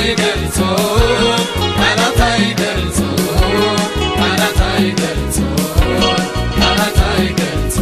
ይገልጾ፣ ቃላት ኣይገልጾ፣ ቃላት ኣይገልጾ፣ ቃላት ኣይገልጾ።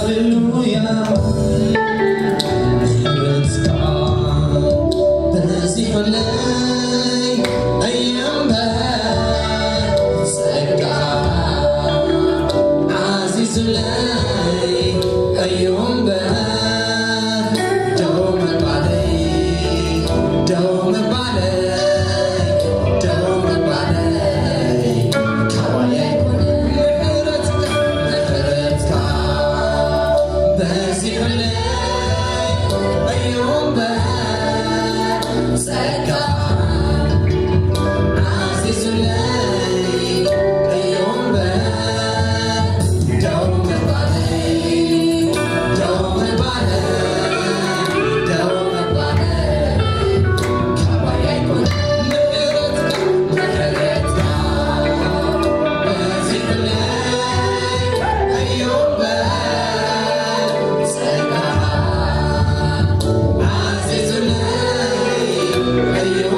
ሃሌሉያ። ምሕረትካ በዚሑለይ እየ እምበር፣ ጸጋኻ ዓዚዙለይ እዩ እምበር፣ ደው ምባለይ፣ ደው ምባለይ፣ ደው ምባለይ፣ ካባይ ኣይኮነን። ምሕረትካ፣ ምሕረትካ በዚሑለይ እዩ እምበር፣ ጸጋኻ ዓዚዙለይ እዩ እምበር፣ ደው ምባለይ፣ ደው ምባለይ፣ ደው ምባለይ፣ ካባይ ኣይኮነን። ምሕረትካ፣ ምሕረትካ በዚሑለይ እዩ እምበር፣ ጸጋኻ ዓዚዙለይ እዩ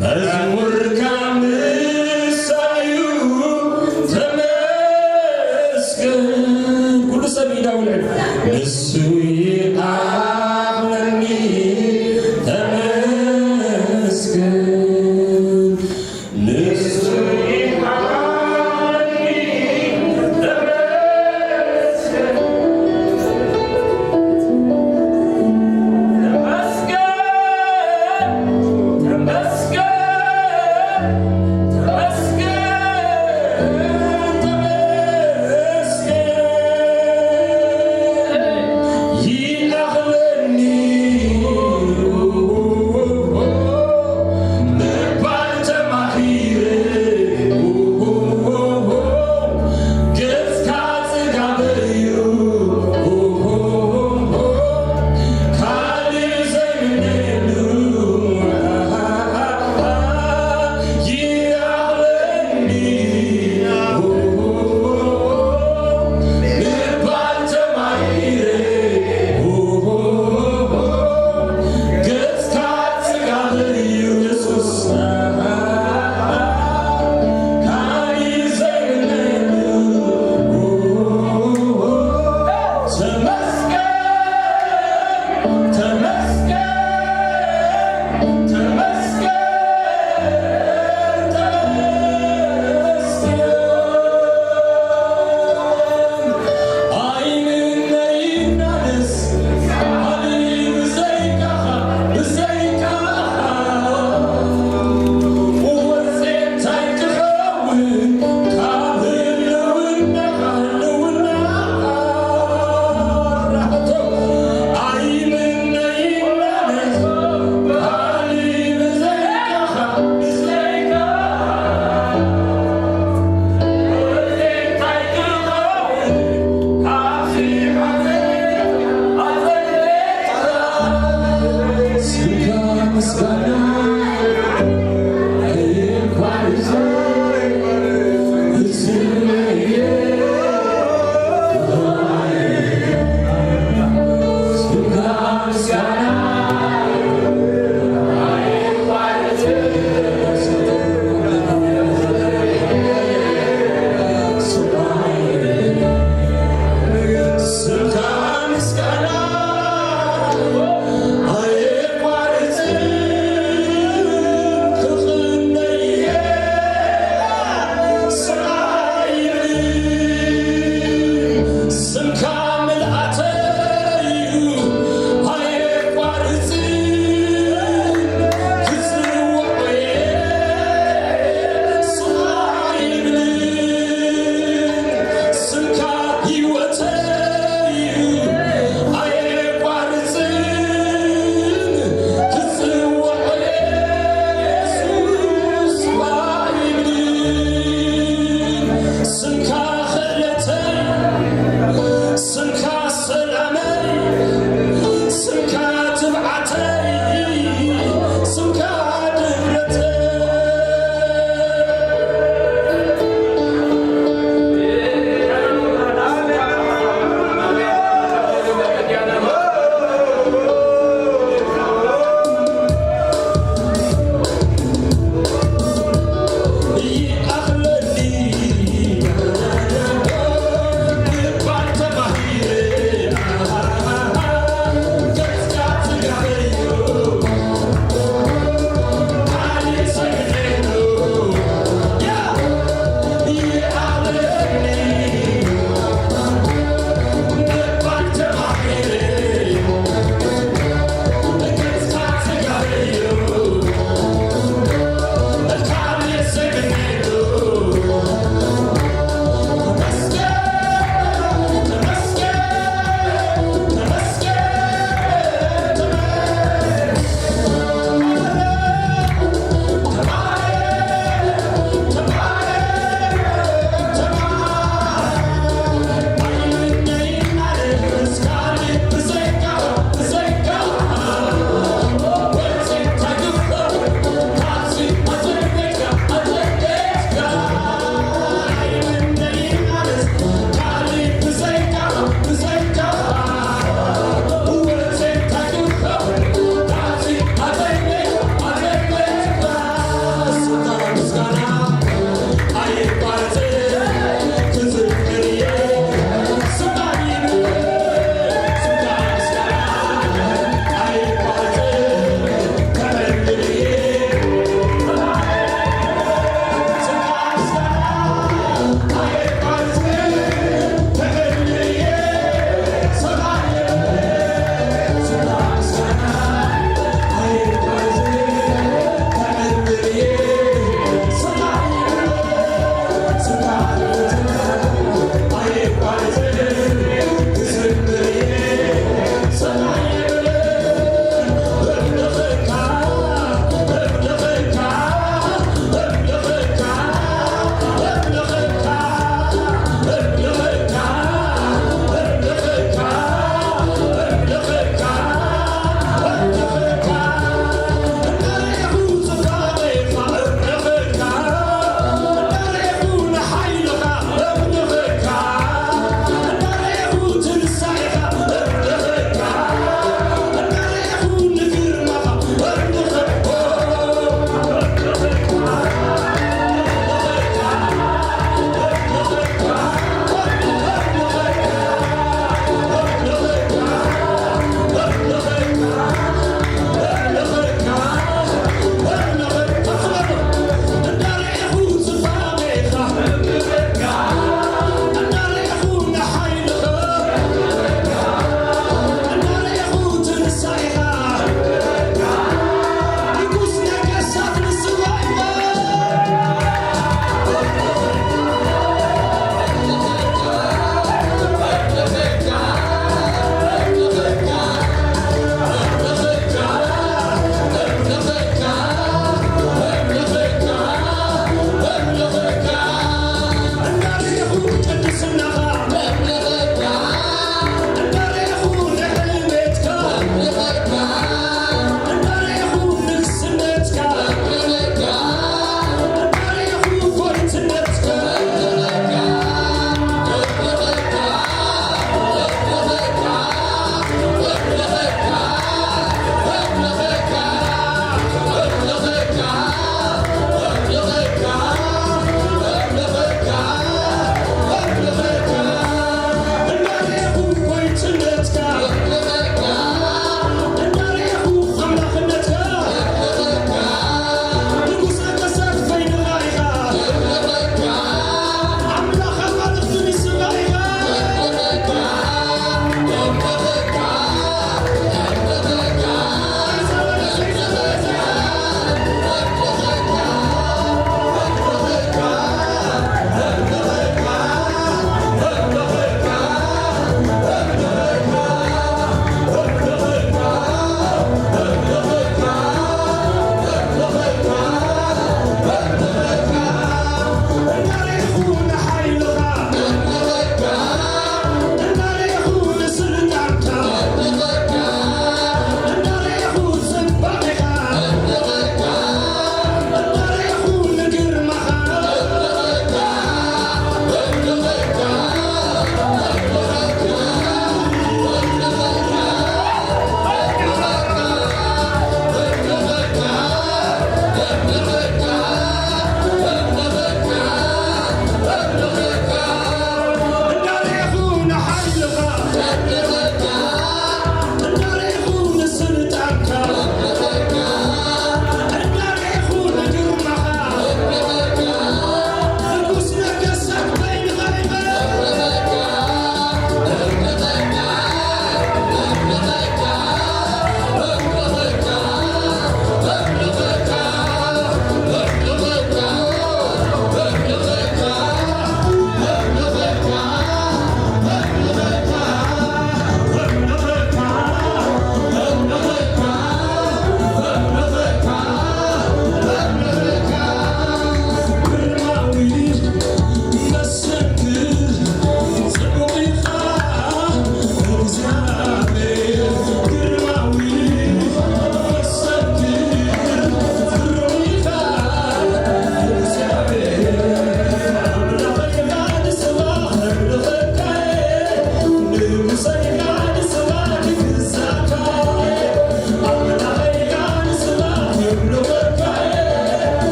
መዝሙርካ ምሳዩ ተመስገን። ኩሉ ሰብ ኢዳ ውልዕል። ንሱ ይኣኽለኒ ተመስገን። ንሱ ይኣኽለኒ ተመስገን።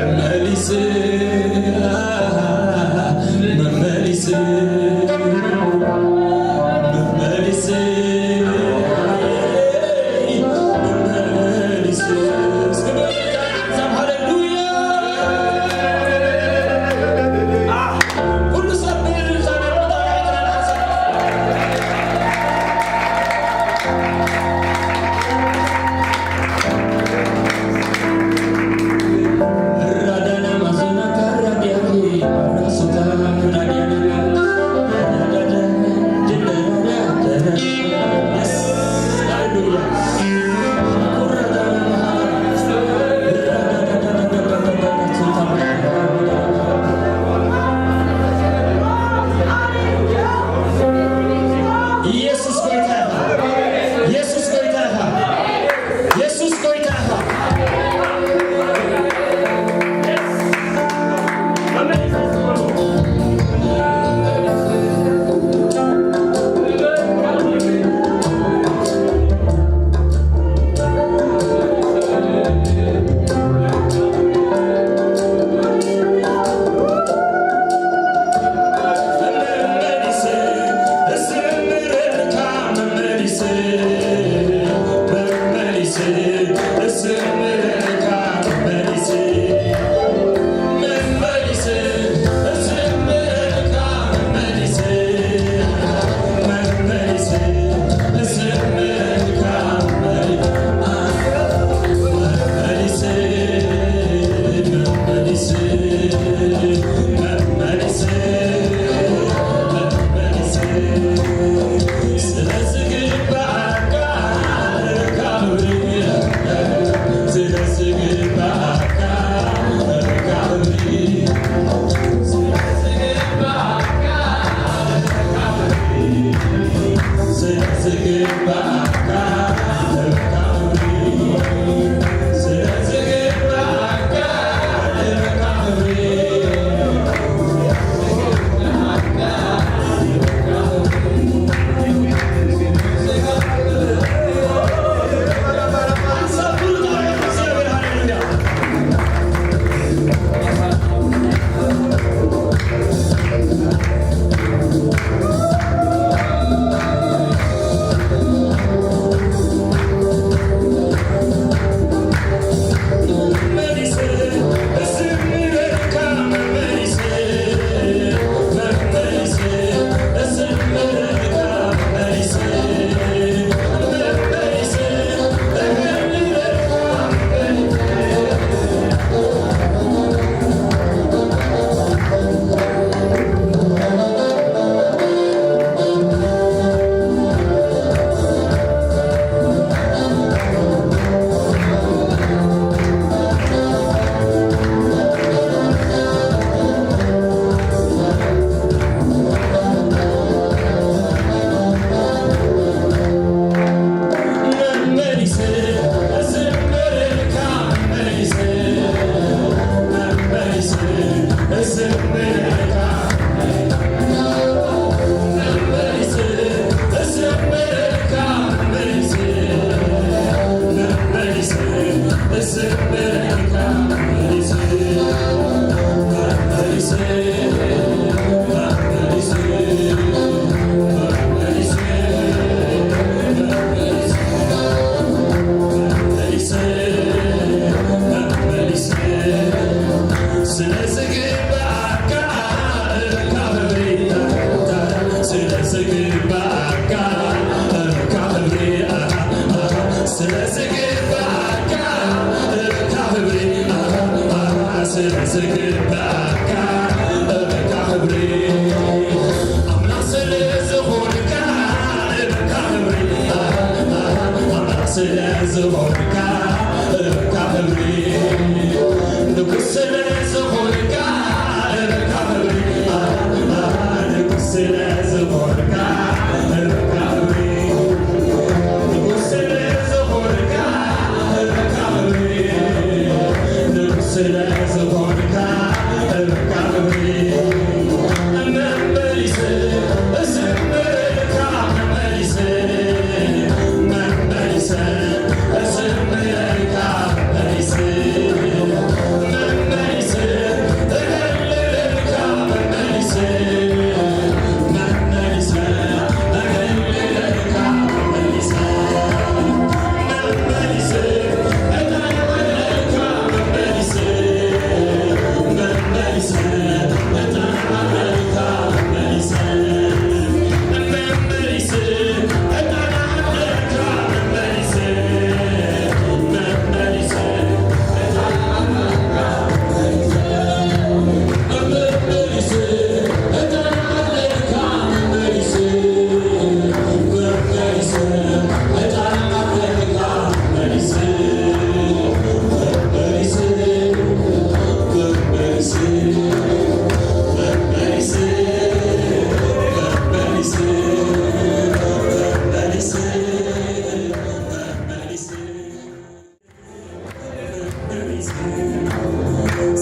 መመሊስ፣ መመሊስ፣ መመሊስ፣ መመሊስ። እስኪ ሃሌሉያ። ኩሉ ሰብ ብእልልታ ናብ መጣ ኢየሱስ ጎይታ ኢኻ። ኢየሱስ ጎይታ ኢኻ። ኢየሱስ ጎይታ ኢኻ።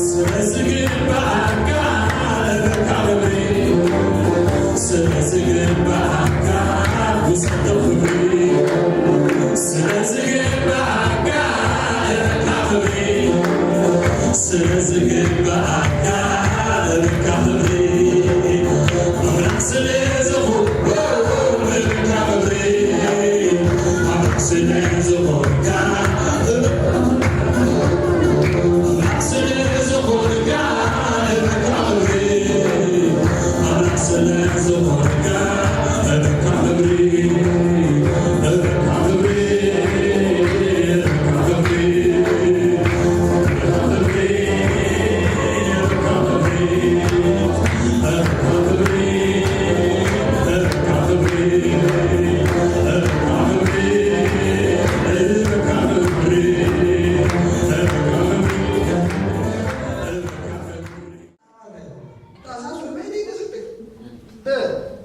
ስለዝግባኣካ እበካ ክብሪ፣ ስለዝግባኣካ ውሰዶ ክብሪ፣ ስለዝግባኣካ እበካ ክብሪ፣ ስለዝግባኣካ እበካ ክብሪ፣ ኣምላኽ ስለዝኾንካ እበካ ክብሪ፣ ኣምላኽ ስለዝኾንካ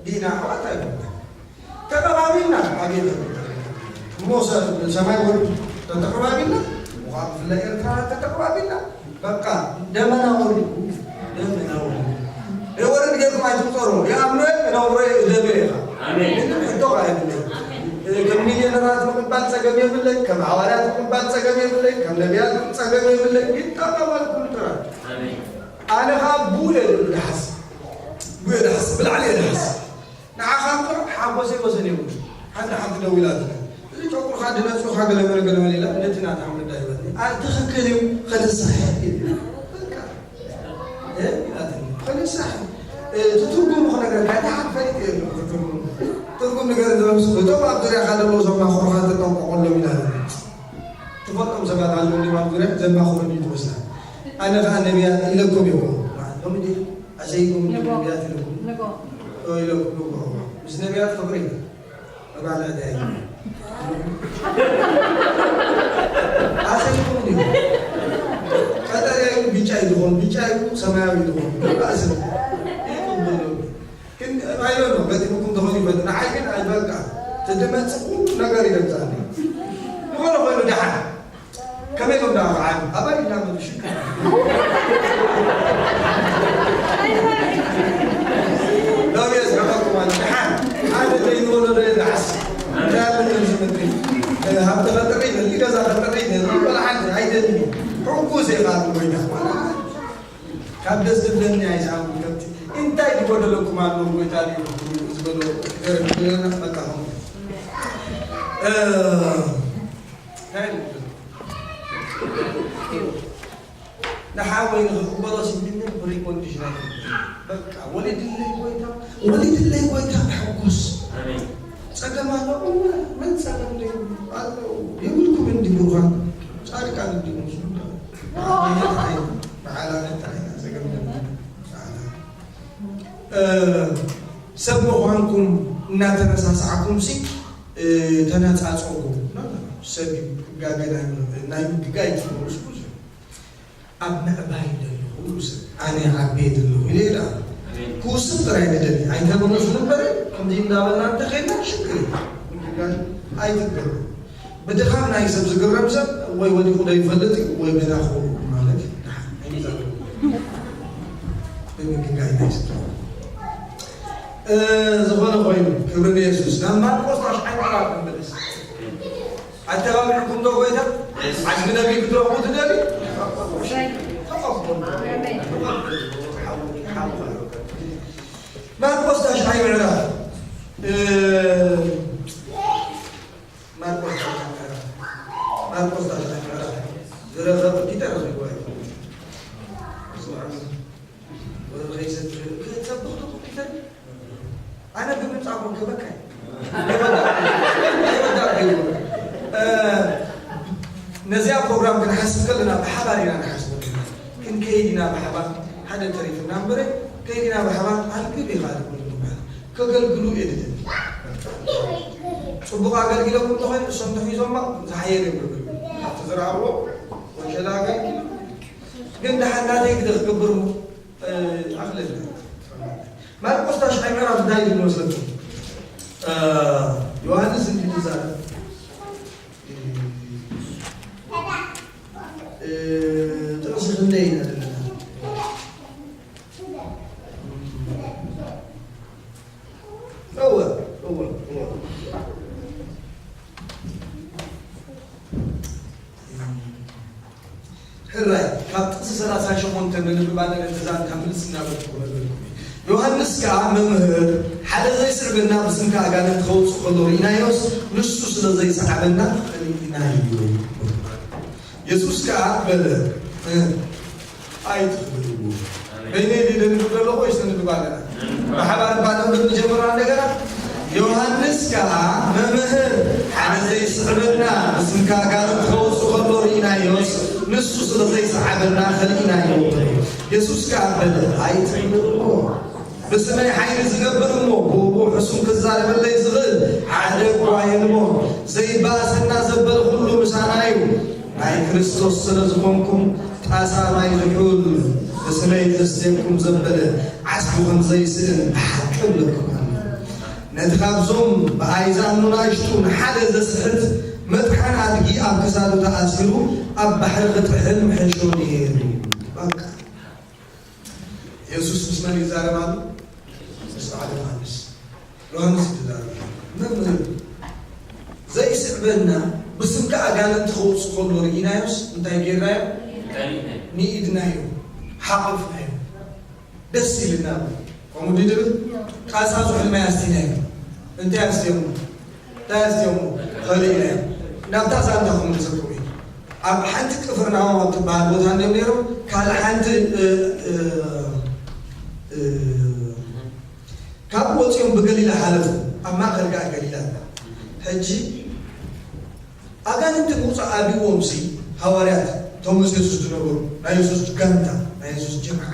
ዲና ኣሕዋት ኣይኮንና። ተቐባቢልና ኣብ ቤተ እሞ ሰብ ሰማይ ወርዱ ተተቐባቢልና፣ ምዃን ብፍላይ ኤርትራ ተተቐባቢልና፣ በቃ ደመና ወርዱ፣ ደመና ወርዱ። የወርድ ጌርኩም ኣይትቁጠሩ። የኣምኖ እነብሮ እደሎ ኢኻ። ኣሜን። ምንም ሕቶ ኣይብለይ። ከም ሚልዮነራት ምቕባል ጸገም የብለይ፣ ከም ሃዋርያት ምቕባል ጸገም የብለይ፣ ከም ነቢያት ጸገም የብለይ። ይጠቐመልኩም ጥራይ። ኣሜን። ኣነ ኸኣ ብኡ እየ ድሓስ፣ ብኡ እየ ድሓስ፣ ብላዕሊ እየ ድሓስ። ንዓኻ እኮ ሓጎሰይ ወሰን የብሉን። ሓንቲ ሓንቲ ደዊላትኒ፣ "እዚ ጨጉርኻ ድነጹኻ ገለመለ ገለመለ" ኢላ፣ ነቲ ናታ ምዳ ሂባትኒ። "ኣይ፣ ትኽክል እዩ፣ ክንሳሕ እየ" ኢለ። በቃ። እ? ኢላትኒ። "ክንሳሕ እየ። እቲ ትርጉሙ ክነግረካ፣ ደሓር ፈሊጠ እየ ኣለኹ፣ እቲ ትርጉሙ። ትርጉም ንገር" ዝብል ምስ እቶም ኣብ ዙርያኻ ዘለዉ ዘማኽሩኻ ተጠንቀቐሎም" ኢላትኒ። ትፈልጦም ሰባት ኣለዉ እንዲም ኣብ ዙርያ ዘማኽሩ እንዲ ትወስዳ። ኣነ ኸኣ ነቢያት ኢለኩም እየ እኮ። ሎሚ ድዩ? ኣሰይኩም ንጎ። ነቢያት ኢለኩም። ንጎ። ኦ፣ ኢለኩም ንጎ። ምስ ነቢያት ፍቕሪ። እባላ ዳይ። ኣሰይኩም ድዩ? ቀጠልያ እዩ፣ ብጫ እዩ ዝኾን፣ ብጫ እዩ፣ ሰማያዊ እዩ ዝኾን። ይባእስ። ይቕበሉ። ግን I don't know፣ ገጢሙኩም ተኾይኑ ይፈቱ። ንዓይ ግን ኣይ በቃ፣ ትድመጽ ኩሉ ነገር ይደምጻኒ። ዝኾነ ኮይኑ ደሓን። ከመይ ኢሎም ደኣ ክዓቢ? ኣባይ ኢልና መቱ ሽክ። ሎሚ የስረቐኩም ኣሎ። ደሓን። ሓደ ዘይንወለዶ የለዓስ። እንታይ ኣሎ ከምዚ ምድሪ? ሃብቲ ኸጥሪ ይደሊ፣ ገዛ ኸጥሪ ይደሊ፣ ቆልዓ ኣይደሊ። ሕጉስ ኢኻ ብጎይታ። ካብ ደስ ዝብለኒ ኣይስሓብኩ ከብቲ እንታይ ዝጎደለኩም ኣሎ ጎይታ ድዩ ዝበሎ ገረድ ብለና መጣኹም። እ፣ እንታይ ይብል? ንሓወይ ንኽቕበሎ ሲምንን ፕሪኮንዲሽናል በቃ ወሊድለይ ጎይታ፣ ወሊድለይ ጎይታ ሕጉስ። ኣሜን። ጸገም ኣሎ? እወ፣ መን ጸገም ዘይብሉ? ኣለዉ። የብልኩም እንዲ ብሩኻት፣ ጻድቃን እንዲ ሙስሉም። በዓል ኣነ ጥራይ ኢና ጸገም ዘለና። በዓል ኣነ። እ፣ ሰብ ምዃንኩም እናተረሳሳዕኩም ሲ፣ እ፣ ተነጻጸጉ። ኖ፣ ኖ፣ ኖ። ሰብ እዩ ክጋገ ናይ ምር-፣ ናይ ምግጋይ ትፈልጡ ብዙሕ። ኣብ ምዕባይ ዘለኹ ሰብ፣ ኣነ ዓብየ ዘለኹ ኢለ ይድኣ። ኣሜን። ክውስን ጥራይ ንደሊ። ኣይተመለሱን እምበር፣ ከምዚ እንዳበልና እንተኸይድና ሽግር እዩ። ምግጋይ ኣይትገሩ። ብድኻም ናይ ሰብ ዝግረም ሰብ ወይ ወዲቑ ዶ ይፈልጥ እዩ ወይ ገና ክወድቕ ማለት እዩ። ድሓን ኣይምዛረብን። ብምግጋይ ናይ ሰብ። እ፣ ዝኾነ ኮይኑ፣ ክብሪ ንየሱስ። ናብ ማርቆስ ታሽዓይ ምዕራፍ ንመለስ። ኣተባቢዕኩም ዶ ጎይታ? ዓስቢ ነቢይ ክትረኽቡ ትደልዩ? ተቐበሉ። ማርቆስ ታሽዓይ ምዕራፍ። እ፣ ማርቆስ ታሽዓይ ምዕራፍ። ማርቆስ ታሽዓይ ምዕራፍ። ዝረኸበ ፒተር ረኺብዎ እዩ። ስምዓኒ። ወረ ከይሰብኽ፣ ክትሰብኽ ዶ ፒተር? ኣነ ብምምጻእኩም ክበካ እዩ። እ፣ ነዚኣ ፕሮግራም ክንሓስብ ከለና ብሓባር ኢና ንሓስቦ። ክንከይድ ኢና ብሓባር፣ ሓደ ተሪፍና እምበረ፣ ከይድ ኢና ብሓባር፣ ኣልግብ ኢኻ ዝብሉ ማለት። ከገልግሉ እየ ዝደሊ። ጽቡቕ ኣገልጊሎኩም እንተኾይኑ፣ እሶም ተሒዞማ ዝሓየለ እዮም ዘገልግሉ። ኣብቲ ዝረኣዎ ወንሸላ ኣገልጊሎም፣ ግን ደሓን ናተይ ግደ ክገብር እሞ፣ እ፣ ኣኽለልና። ማርቆስ ታሽዓይ ምዕራፍ እንታይ ይብል መስለኩም? እ፣ ዮሃንስ እንዲህ ይዛረብ። እ፣ ክንደይ ኢና ዘለና? እወ፣ እወ፣ እወ። ሕራይ፣ ካብ ጥቕሲ ሰላሳ ሸሞንተ ነንብብ ኣለና፣ ነቲ ዛንታ ምልስ እናበልኩ ክነግረኩም እየ። ዮሃንስ ከኣ፣ "መምህር፣ ሓደ ዘይስዕበና ብስምካ ኣጋንንቲ ከውጽእ ከሎ ርኢናዮስ፣ ንሱ ስለ ዘይሰዓበና ኸሊእናዮ" በሎ። የሱስ ከኣ በለ፣ "እ፣ ኣይትኽልእዎ።" በይነይ ድየ ዘንብብ ዘለኹ ወይስ ነንብብ ኣለና? ብሓባር እባ ነንብብ፣ ንጀምር እንደገና። ዮሃንስ ከኣ፣ "መምህር፣ ሓደ ዘይስዕበና፣ ብስምካ ኣጋንንት ከውጽእ ከሎ ርኢናዮስ፣ ንሱ ስለ ዘይሰዓበና ኸሊእናዮ" በለ። የሱስ ከኣ በለ፣ "ኣይትኽልእዎ። ብስመይ ሓይሊ ዝገብር እሞ፣ ብእኡ ሕሱም ክዛረበለይ ዝኽእል ሓደ እኳ የልቦን። ዘይበኣሰና ዘበለ ኹሉ ምሳና እዩ። ናይ ክርስቶስ ስለ ዝኾንኩም፣ ጣሳ ማይ ዝሑል ብስመይ ዘስተየኩም ዘበለ፣ ዓስቡ ከም ዘይስእን ብሓቂ እብለኩም ኣለኹ። ነቲ ካብዞም ብኣይ ዝኣምኑ ንኣሽቱ ንሓደ ዘስሕት፣ መጥሓን ኣድጊ ኣብ ክሳዱ ተኣሲሩ ኣብ ባሕሪ ክጥሕል ምሐሾ ነይሩ።" በቃ። የሱስ ምስ መን ይዛረብ ኣሎ? ምስ በዓል ዮሃንስ። ዮሃንስ ይዛረብ ኣሎ። መምህር፣ ዘይስዕበና ብስምካ ኣጋንንቲ ከውጽእ ከሎ ርኢናዮስ እንታይ ጌርናዮ? ንኢድናዮ፣ ሓቑፍናዮ፣ ደስ ኢልና። ከምኡ ድዩ ዝብል? ጣሳ ዝሑል ማይ ኣስቲናዮ። እንታይ ኣስቲዮሞ? እንታይ ኣስቲዮሞ? ኸሊእናዮ። ናብታ ዛንታ ክምልሰኩም እየ። ኣብ ሓንቲ ቅፍርናሆም ኣብ ትበሃል ቦታ እንድዮም ነይሮም። ካልእ ሓንቲ፣ እ፣ እ፣ እ፣ ካብኡ ወጺኦም ብገሊላ ሓለፉ። ኣብ ማእከል ከኣ ገሊላ። ሕጂ ኣጋንንቲ ምውጻእ ኣብይዎምሲ፣ ሃዋርያት፣ እቶም ምስ የሱስ ዝነበሩ፣ ናይ የሱስ ጋንታ፣ ናይ የሱስ ጀምዓ፣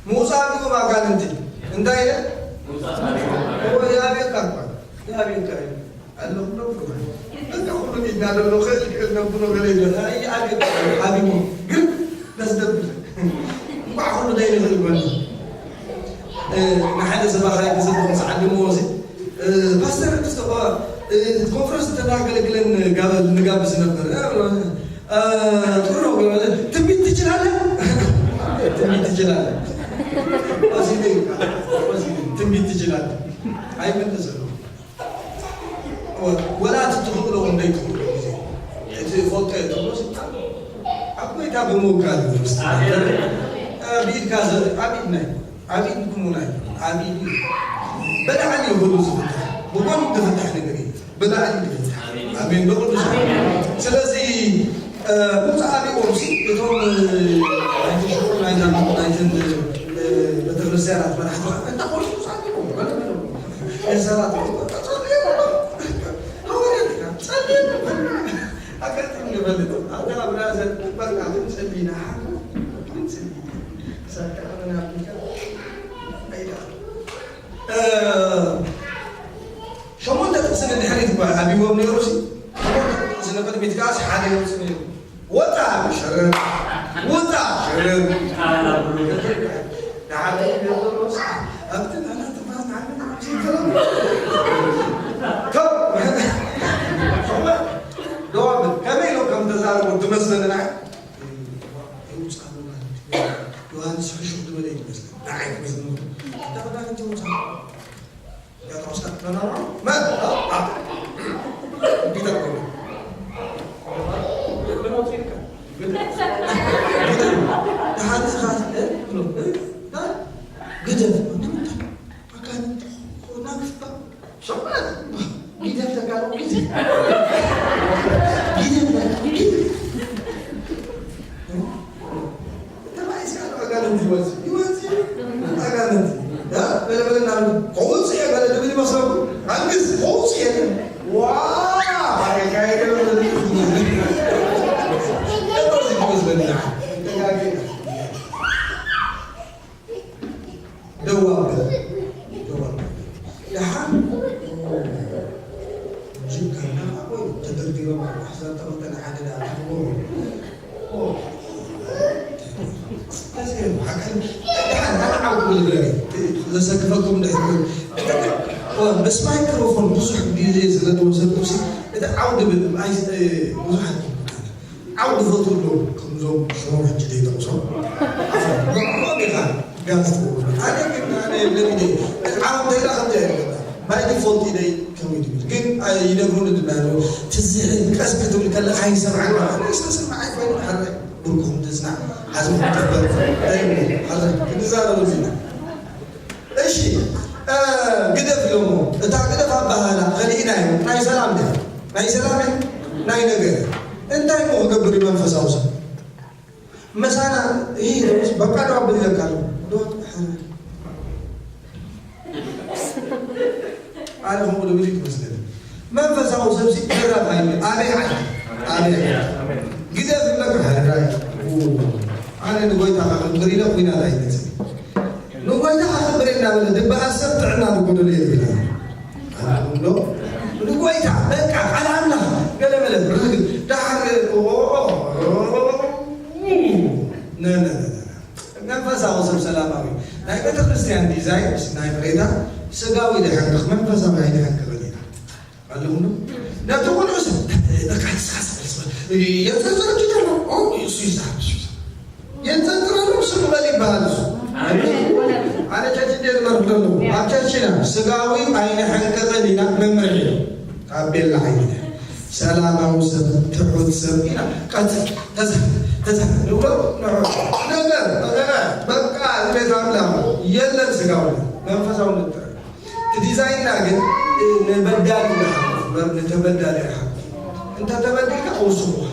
ምውጻእ ኣብይዎም ኣጋንንቲ። እንታይ ኢለ? ምውጻእ ኣብይዎም ኣጋንንቲ። እዎ፣ ይኣብየካ እኳ፣ ይኣብየካ እዩ። ኣለኹ ዶ? በቃ፣ ኩሉ ኢድና ዘሎ፣ ክእል፣ ክእል ነብሎ፣ ገለ ይበል። ኣይ፣ ይኣብየካ፣ ኣብይዎም። ግን፣ ደስ ደብል። እንኳዕ ኩሉ ናይ ንኽእል በሉ። እ፣ ንሓደ ሰባኻይ ክዘብሖ ምስ ዓድምዎ እዚ፣ እ፣ ፓስተር ክስተ እኳ፣ እ፣ ኮንፈረንስ እንተናገለግለን ጋበ-፣ ንጋብዝ ነበር። እ፣ እ፣ ጥሩ ነው ግን፣ ትንቢት ትችላለህ? ትንቢት ትችላለህ? ወሲደ ይባላል። ወሲደ፣ ትንቢት ትችላለህ? ኣይመለሰሉ። ወ-፣ ወላ እቲ ትኽእሎ እንደይ ትኽእሎ ግዜ። እቲ ፈልጦ እየ ትብሎ ስልጣን ኣብ ጎይታ ብምውካል እዩ። ኣሜን። ኣብ ኢድካ ዘ-፣ ኣብ ኢድና እዩ። ኣብ ኢድኩም እውን ኣይኮነን። ኣብ ኢድ እዩ። ብላዕሊ እዩ ኩሉ ዝፍታሕ። ብጎኒ ዝፍታሕ ነገር እዩ። ብላዕሊ እዩ ዝፍታሕ። ኣሜን። ኣሜን። ብቅዱስ። ኣሜን። ስለዚ፣ እ፣ ምውፃእ ኣብይዎም ሲ፣ እቶም፣ እ፣ ናይቲ ሽዑ ናይታ፣ ናይተን፣ እ፣ ቤተክርስትያናት መራሕቲ፣ እንዳ ፖሊስ ምውፃእ ኣብይዎም፣ በለ፣ በለ። የሰራት፣ ጸልዮም፣ ሃዋርያት ኢና፣ ጸልዮም፣ ኣጋጣሚ ንፈልጥ። ኣታ ብራዘር፣ በቃ፣ ክንጽሊ ኢና፣ ክንጽሊ። ክሳብ ከኣ መናፍቃን ኣይዳ። እ፣ ሸሞንተ ጥቕሲ ንድሕሪት እኳ ኣብይዎም ነይሩ ሲ፣ ሸሞንተ ጥቕሲ ንቕድሚት ከኣስ ሓደ የውፅእ ነይሩ። ወጣ፣ ሸረብ፣ ወጣ፣ ሸረብ። ደሓር ከይዱ ዘሎስ፣ ኣብቲ ናና ትንፋስ ንዓመት ዓምሲ ይፈለሙ። ከም፣ ደዋብል፣ ከመይ ኢሎም ከም ተዛረቡ ትመስለኒ ንዓይ። የውፅኣሉ ማለት እዩ። ዮሃንስ ሕሹኽ ዝበለ እዩ ዝመስለኒ። ንዓይ ክመስለኒ። እንዳ መድሃኒት የውፅኣ። ጴጥሮስ ከኣ ተመራምሮ፣ መን? አ? አ? ፒተር እኮ ነው። ምን አውጥተህ ይልካል? ግደፍ። ግደፍ። ደሓን ስኻ፣ እ? ብሎ፣ እ? እ? ግደፍ። ንምንታይ? ኣጋንንት እኮ ናግፍካ። ሸማት። ግደፍ ተጋሩ፣ ግደፍ። ግደፍ፣ ግደፍ። ተባኢስካ ዶ ኣጋንንት ይወጽእ? ይወጽእ። ኣጋንንት። እ? በለ፣ በለ፣ ናብ ከውጽእ እየ፣ በለ፣ ድብል ይመስለኩም? ኣንግስ፣ ከውጽእ እየ። ዋ! ኣረጋይ፣ ደብረ ዘይት ይመስለኒ። ደብረ ዘይት ይመስለኒ። ተጋጌ። ደው ኣብል። ደው ኣብል። ደሓን። ጅብ ካና ወይ ተደርዲሮም ኣብ ኣሕዛብ ተቐምጠ ንሓደ ደኣ ትኽቦ። ኦ። ተዘይሩ፣ ሓቀን፣ ደሓን፣ ኣነ ዓው ክብል እግረይ። ዘሰክፈኩም ድሕር። ኦ፣ ምስ ማይክሮፎን ብዙሕ ግዜ ስለ ተወሰድኩ ሲ፣ እቲ ዓው ድብል፣ ኣይ፣ ብዙሕ ኣይኮንኩን። ዓው ዝፈትዉ ኣለዉ፣ ከምዞም ሽሞም ሕጂ ዘይጠቕሶም። ንዕኦም ኢኻ ጋዝ ትገብሩ። ኣነ ግን፣ ኣነ ለሚደ፣ ዓው እንተኢላ ከምዚ ኣይብለካ። ባይ ዲፎልት ኢደይ ከምኡ ትብል። ግን፣ ኣይ፣ ይነግሩኒ ድማ ኣለዉ። ትዝህል ቀስ ክትብል ከለኻ ኣይሰምዓን። ኣነ ዝተሰምዐ ኣይኮይኑ፣ ሓራይ ብርኩም ትጽናዕ። ሓዝኹም ትኽበር። እንታይ ይብሉ? ሓራይ ክንዛረብ ኢና። እሺ፣ እ፣ ግደፍ ኢሎሞ። እታ ግደፍ ኣበሃህላ ከሊእናዮ። ናይ ሰላም ድያ? ናይ ሰላም እያ? ናይ ነገር። እንታይ እሞ ክገብር እዩ መንፈሳዊ ሰብ? መሳና፣ ይህ በቃ ዶ ኣብል ይለካ ኣሎ። ዶ፣ ኣነ ከምኡ ዶ ብልክ መስለኒ። መንፈሳዊ ሰብ ሲ ተራፋይ ኣበይ ዓዲ? ኣበይ ዓዲ? ግደፍ ይብለካ፣ ሕራይ። ኣነ ንጎይታ ከኽብር ኢለ ኩናት ኣይመጽእ። ንጎይታ ከኽብር እናበለ ድበኣል ሰብ ጥዕና ዝጎደሎ የብልና። ኣንዶ ንጎይታ በቃ ቃል ኣምላኽ ገለ መለ ርግብ ደሓር መንፈሳዊ ሰብ ሰላማዊ ናይ ቤተ ክርስቲያን ዲዛይን ናይ ምሬታ ስጋዊ ደሓንክ መንፈሳዊ ኣይደሓንክ በሊና ኣለኹም ነቲ ቁኑዕ ሰብ በቃ ንስኻ ሰብ የንጸርጽር ጅደሎ እሱ ይዛብ የንጸርጽረሉ ስሙ በል ይበሃል። እሱ ኣነ ቸርች እንደ ዝመርሕ ዘለኹ ኣብ ቸርችና ስጋዊ ኣይንሕንቅቕን ኢና። መምርሒ እዩ። ታቤላ ዓይነ ሰላማዊ ሰብ ትሑት ሰብ ኢና። ቀጽል ተዛ ተዛ ንብሎ ንዑ ነገር ነገር በቃ ቤት ኣምላኽ የለን ስጋዊ መንፈሳዊ ንጥረ እቲ ዲዛይንና ግን ንበዳሊ ይሓቁ እምበር ንተበዳሊ ኣይሓቁ። እንተ ተበዲልካ ኣውስኹኻ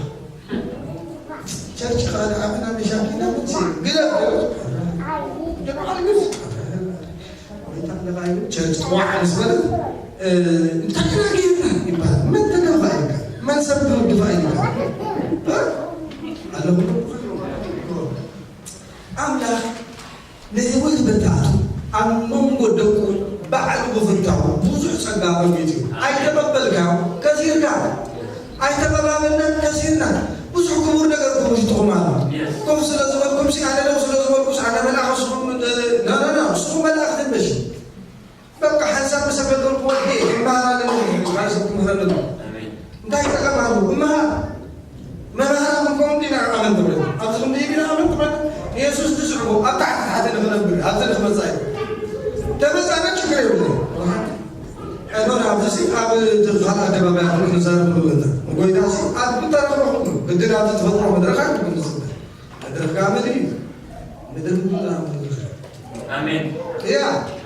ቸርች ኸኣ ንዓመና መሻኪና ምንሲ ግደፍ ደብዓል ግፍ ወይታ ለባይ ቸርች ጥዋዕ ምስ በለት እንታይ ኢና ጌርና ይበሃል። መን ተጋፋ ኢልካ መን ሰብ ትወድፋ ኢልካ ኣለኹ ኣምላኽ ንህይወት በታቱ ኣብ መንጎ ደቁ ባዕሉ ብፍታው ብዙሕ ጸጋ ኣቐሚጡ እዩ። ኣይተቐበልካዮ ከሲርካ። ኣይተቐባበልናን ከሲርና። ብዙሕ ክቡር ነገር እኮ ውሽጥኹም ኣሎ። ኮፍ ስለ ዝበልኩም ሲ ኣነ ደው ስለ ዝበልኩስ ኣነ መልኣኽ ንስኹም እ፣ ኖ ኖ ኖ ንስኹም መልኣኽቲ በሽ በቃ ሓንሳብ ምስ ኣገልገልኩ ወዲ ይመሃር ኣለኒ። ካልእ ሰብ ክምህረኒ ኣሎ። እንታይ ይጠቐም ኣሎ? ክመሃር መምሃር ክንከውን ዲና ኣመን ትብለኒ ኣብዚ ክንዲ ዲና ኣመን ትብለኒ ንየሱስ ትስዕቦ ኣብ ታሕቲ ታሕቲ ንኽነብር ኣብዚ ንኽመፃ እዩ ተመፃና ችግር የብለኒ ኣይኖን ኣብዚ ሲ ኣብ ካልእ ኣደባባይ ኣኹም ክንዛረብ ንብለና ንጎይታ ሲ ኣብ ብታረኸኹም ግድን ኣብዚ ተፈጥሮ መድረኻ ንክንዝበር መድረኽ ጋመድ እዩ መድረኽ መድረኽ ኣሜን እያ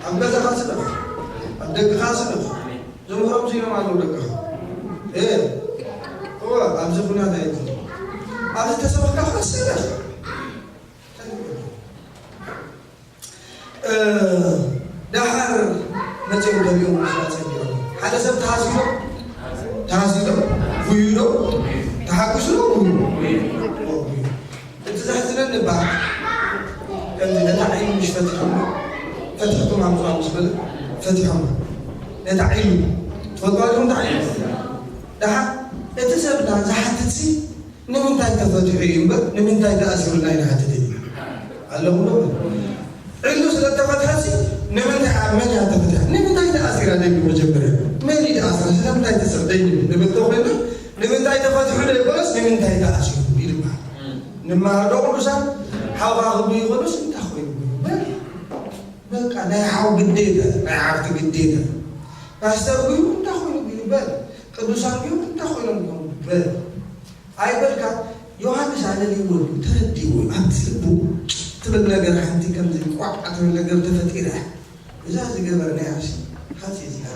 ኣብ ገዛኻ ስደፍ ኣብ ደቅኻ ስደፍ ዘምህሮም ስኢኖም ኣለዉ ደቅኻ እ እወ ኣብዚ ኩናት ኣይት ኣብዚ ተሰበካ ከስደፍ ደሓር መፅኦም ከሪኦም መስዋዕት ፀጊዖም ሓደ ሰብ ተሃሲሶም ተሃሲሶም ጉዩ ዶ ተሓጉሱ ዶ ጉዩ እቲ ዘሕዝነኒ እባ ከምዚ ነታ ዓይኑ ምሽ ፈቲሖም ፈቲሕኩም ኣምፅዋ ምስ በለ ፈቲሖም ነታ ዓይኑ ትፈልጥዋ ዲኹም ነታ ዓይኑ ደሓ እቲ ሰብና ዝሓትት ሲ ንምንታይ ተፈቲሑ እዩ እምበር ንምንታይ ተኣሲሩ ናይ ንሓትት እዩ ኣለኹም ዶ ዕሉ ስለ ተፈትሐ ሲ ንምንታይ ኣብ መን እያ ተፈቲሐ ንምንታይ ተኣሲራ ደጊ መጀመርያ መን እዩ ተኣስራ ስለምንታይ ተሰር ደጊ ንብል ተኮይና ንምንታይ ተፈትሑ ዘይኮነስ ንምንታይ ተኣሲሩ ይልባል ንመሃር ዶ ቅዱሳን ሓውኻ ክብሉ ይኾኑስ እንታይ ኮይኑ በል በቃ ናይ ሓው ግዴታ ናይ ሓፍቲ ግዴታ ፓስተር እዩ እንታይ ኮይኑ እዩ በል ቅዱሳን እዩ እንታይ ኮይኖም ይኾኑ በል ኣይበልካ ዮሃንስ ኣለልይዎ እዩ ተረዲዎ ኣብቲ ልቡ ትብል ነገር ሓንቲ ከምዚ ቋዕ ትብል ነገር ተፈጢራ እዛ ዝገበርናያ ሲ ሓፂ እዚኣ